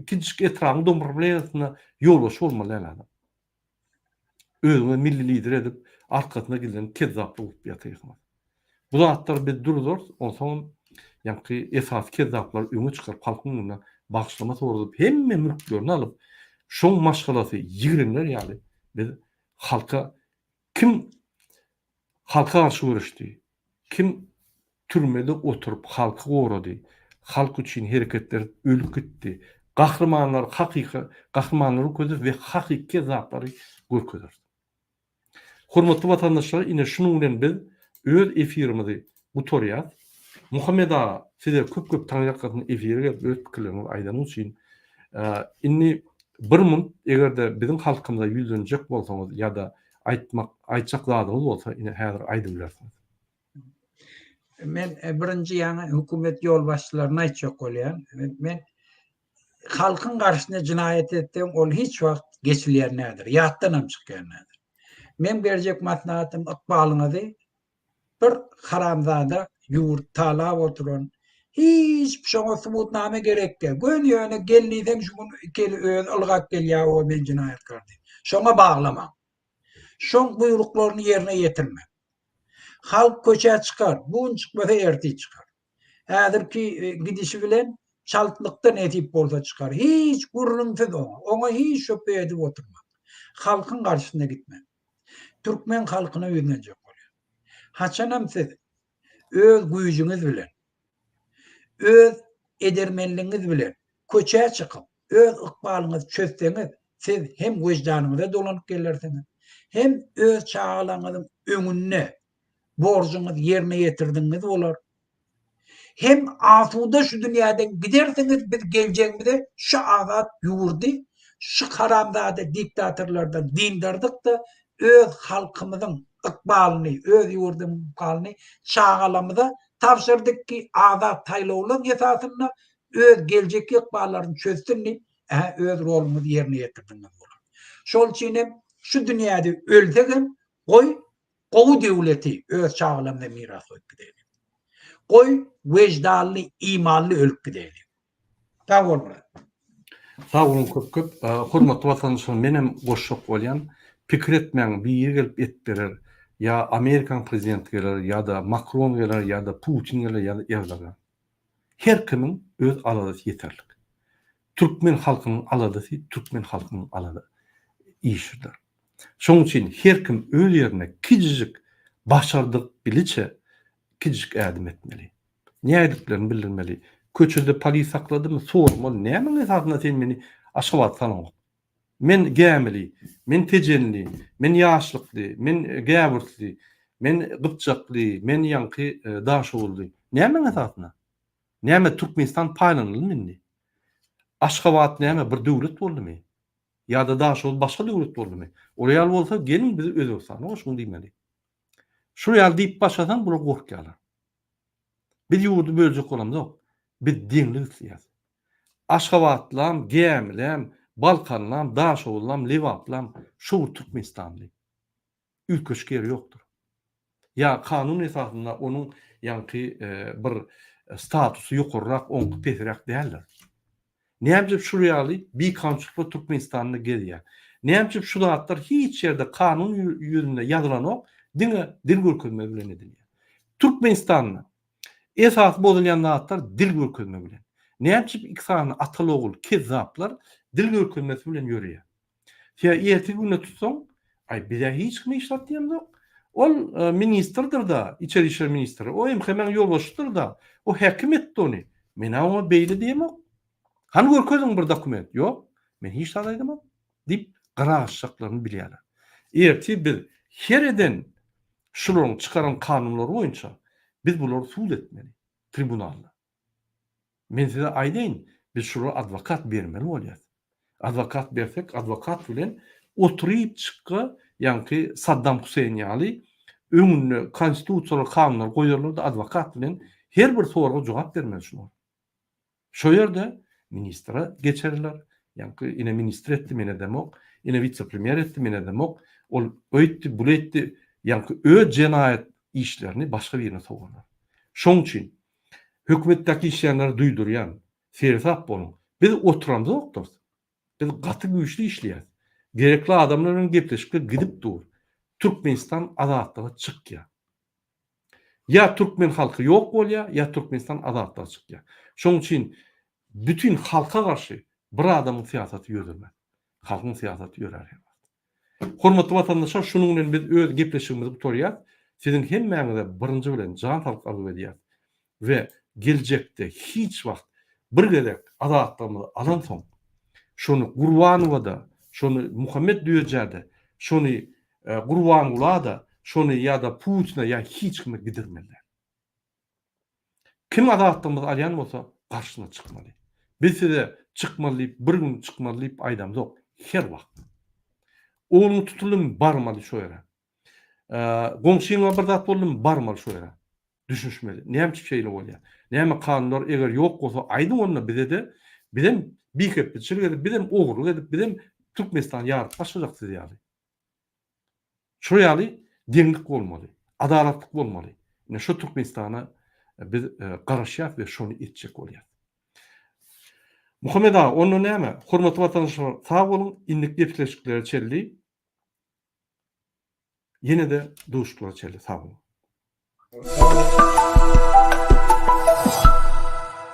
kiçijik etrabyň domprawleniýasynda ýolbaşçy bolmaly däl adam. Özüňe milli lider edip, arkasyna gizlenip kezzaplyk urup ýatyrsyňyz. Bu zatlary biz duruzarys, onsoňam ýaňky esasy kezzaplary öňe çykaryp halkyň öňünde bagyşlama soradyp hemme mülklerini alyp şoň maşgalasy ýigrenler ýaly biz halka kim halka garşy göreşdi, kim türmede oturyp halky gorady, halk üçin hereketler edip ölüp gitdi, gahrymanlary hakyky gahrymanlary görkezeris we hakyky kezzaplary görkezeris. Hormatly watandaşlar ine şunuň bilen biz öz efirimizi gutarýas. Muhammet aga, size köp-köp taňryýalkasyn efire gelip öz pikirleriňizi aýdanyň üçin. Indi bir munt eger-de biziň halkymyza ýüzlenjek bolsaňyz ýa-da aýtmak aýtjak zadyňyz bolsa ine häzir aýdybilersiňiz. Men birinji ýaňy hökümet ýolbaşçylaryna aýtjak bolýan. Men halkyň garşysyna jenaýat etseň ol hiç wagt geçilýän däldir, ýatdanam çykýan däldir. Meň berjek maslahatym ykbalyňyzy Bir haramzada ýurt talap oturan hiç şoňa subutnama gerek däl. Göni ýöne gel diýseň şu gün keli özi ylgap gelýär o men jenaýatkar diýip. Şoňa baglamaň. Şoň buýruklaryny ýerine ýetirmäň. Halk köçä çykar, bu gün çykmasa ertir çykar. Häzirki gidişi bilen çaltlykda nesip bolsa çykar. Hiç gürrüňsiz oňa. Oňa hiç şübhe edip oturmaň. Halkyň garşysyna gitmäň. Türkmen halkyna ýüzlenjek bolýar. Haçanam siz öz güýjüňiz bilen, öz edermenligiňiz bilen köçä çykyp, öz ykbalyňyzy çözseňiz, siz hem wyždanyňyza dolanyp gelersiňiz, hem öz çagalaryňyzyň öňünde borjuňyzy ýerine ýetirdigiňiz bolar. Hem asuda şu dünýäden gidersiňiz biz geljegimize şu azat ýurdy şu haramzada diktatorlardan dyndardykda öz halkymyzyň ykbalyny öz ýurdumyzyň ykbalyny çagalamyza tabşyrdyk ki azat saýlawlaň esasynda öz geljekki ykballaryny çözsün diýip ähä öz roluňyzy ýerine ýetirdiňiz bolar. Şol üçin hem şu dünýäde ölsegem goý Gowy döwleti öz çagalarymyza miras goýup gideýlik. Goý, weždanly, imanly ölüp gideýlik. Sag bol Myrat. Sag boluň köp köp. Hormatly watandaşlar menem goşjak bolýan. Pikir etmäň biri gelip et berer. Ýa Amerikaň prezidenti geler ýa-da Makron geler ýa-da Putin geler ýa-da Erdogan. Her kimiň öz aladasy ýeterlik. Türkmen halkynyň aladasy türkmen halkynyň alada işidir. Şonuň üçin her kim öz ýerinde kiçijik başardyk biliçe kiçijik ädim etmeli. Nädiklerini bildirmeli. Köçede polis sakladymy sormaly nämäň esasynda sen meni Aşgabada salaňok. Men gämili, men tejenli, men ýaşlykly, men gäwürsli, men gypjakly, men ýaňky daşoguzly. Nämäň esasynda? Näme Türkmenistan paýlanyldymy indi? Aşgabat näme bir döwlet boldumy? Ýa-da Daşoguz başga döwlet boldumy? Ol ýaly bolsa geliň bizi Özbegistana goşuň diýmeli. Şul ýaly diýip başlasaň bular gorkýarlar. Biz ýurdy böljek bolamzok. Biz deňlik isleýäs. Aşgabatlam, Gämilem, Balkanlam, Daşoguzlam, Lebaplam şo bir Türkmenistanly. Üýtgeşik ýeri ýokdur. Ýa kanun esasynda onuň ýaňky bir statusy ýokarrak, oňky pesräk däldir. Näme üçin şul ýaly bikanunçylyklar Türkmenistanda gezýär? Näme üçin şu zatlar hiç ýerde kanun ýüzünde ýazylanok, diňe dil görkezme bilen edilýär? Türkmenistanda esasy bozulýan zatlar dil görkezme bilen. Näme üçin iki sany ataly-ogul kezzaplar dil görkezmesi bilen ýöreýär? Sen erteki güne tutsaň, aý biz-ä hiç kime iş zat diýemzok. Ol ministrdir-da, içeri işler ministri. O MHM-niň ýolbaşçysydyr-da. O häkim etdi ony. Men-ä oňa beýle diýemok. Hany görkeziň bir dokument. Ýok, men hiç zat aýdamok diýip gyra gaçjaklaryny bilýärler. Ertir biz her eden şularyň çykaran kanunlary boýunça biz bulary sud etmeli tribunalda. Men size aýdaýyn, biz şulara adwokat bermeli bolýas. Adwokat bersek, adwokat bilen oturyp çykga, ýaňky Saddam Huseýn ýaly öňünde konstitusiýalar, kanunlar goýarlar-da adwokat bilen her bir soraga jogap bermeli şular. Şo ýerde ministre geçerler, ýaňky ine ministr etdi, men edemok, ine wise-premýer etdi, men edemok, ol öýtdi, bul etdi, ýaňky öz jenaýat işlerini başga birine sowarlar. Şoň üçin Hökümetdäki işleýänlere duýdurýan, seresap boluň. Biz oturamzokdyrys. Biz gaty güýçli işleýäs. Gerekli adamlar bilen gepleşikler gidip dur. Türkmenistan azatlyga çykýar. Ýa türkmen halky ýok bolýar, ýa Türkmenistan azatlyga çykýar. Şonuň üçin bütin halka garşy bir adamyň syýasaty ýöremez. Halkyň syýasaty ýörär her wagt. Hormatly watandaşlar şunuň bilen biz öz gepleşigimizi gutarýas. Siziň hemmäňize birinji bilen jan saglyk arzuw edýäs we geljekde hiç wagt bir gezek azatlygymyzy alansoň şony Gurbanowada, şony Muhammet Düýejä-de, şony Gurbangula-da, şony ýa-da Putine ýa hiç kime gidirmeli däl. Kim azatlygymyzy alýan bolsa garşysyna çykmaly. Biz size çykmaly diýip bir gün çykmaly diýip aýdamzok. Her wagt. Ogluň tutuldymy barmaly şo ýere. Goňşyňa bir zat boldumy barmaly şo ýere. Düşünişmeli. Näme üçin şeýle bolýar? Näme kanunlar eger ýok bolsa aýdyň onda bizede bizem bihepbeçilik edip bizem ogurlyk edip bizem Türkmenistany ýaryp başlajak siz ýaly. Şo ýaly deňlik bolmaly, adalatlyk bolmaly. Ine şo Türkmenistana biz garaşýas we şony etjek bolýas. Muhammet aga, onda näme? Hormatly watandaşlar, sag boluň, indiki gepleşiklere çenli ýene-de duşuşyklara çenli sag boluň.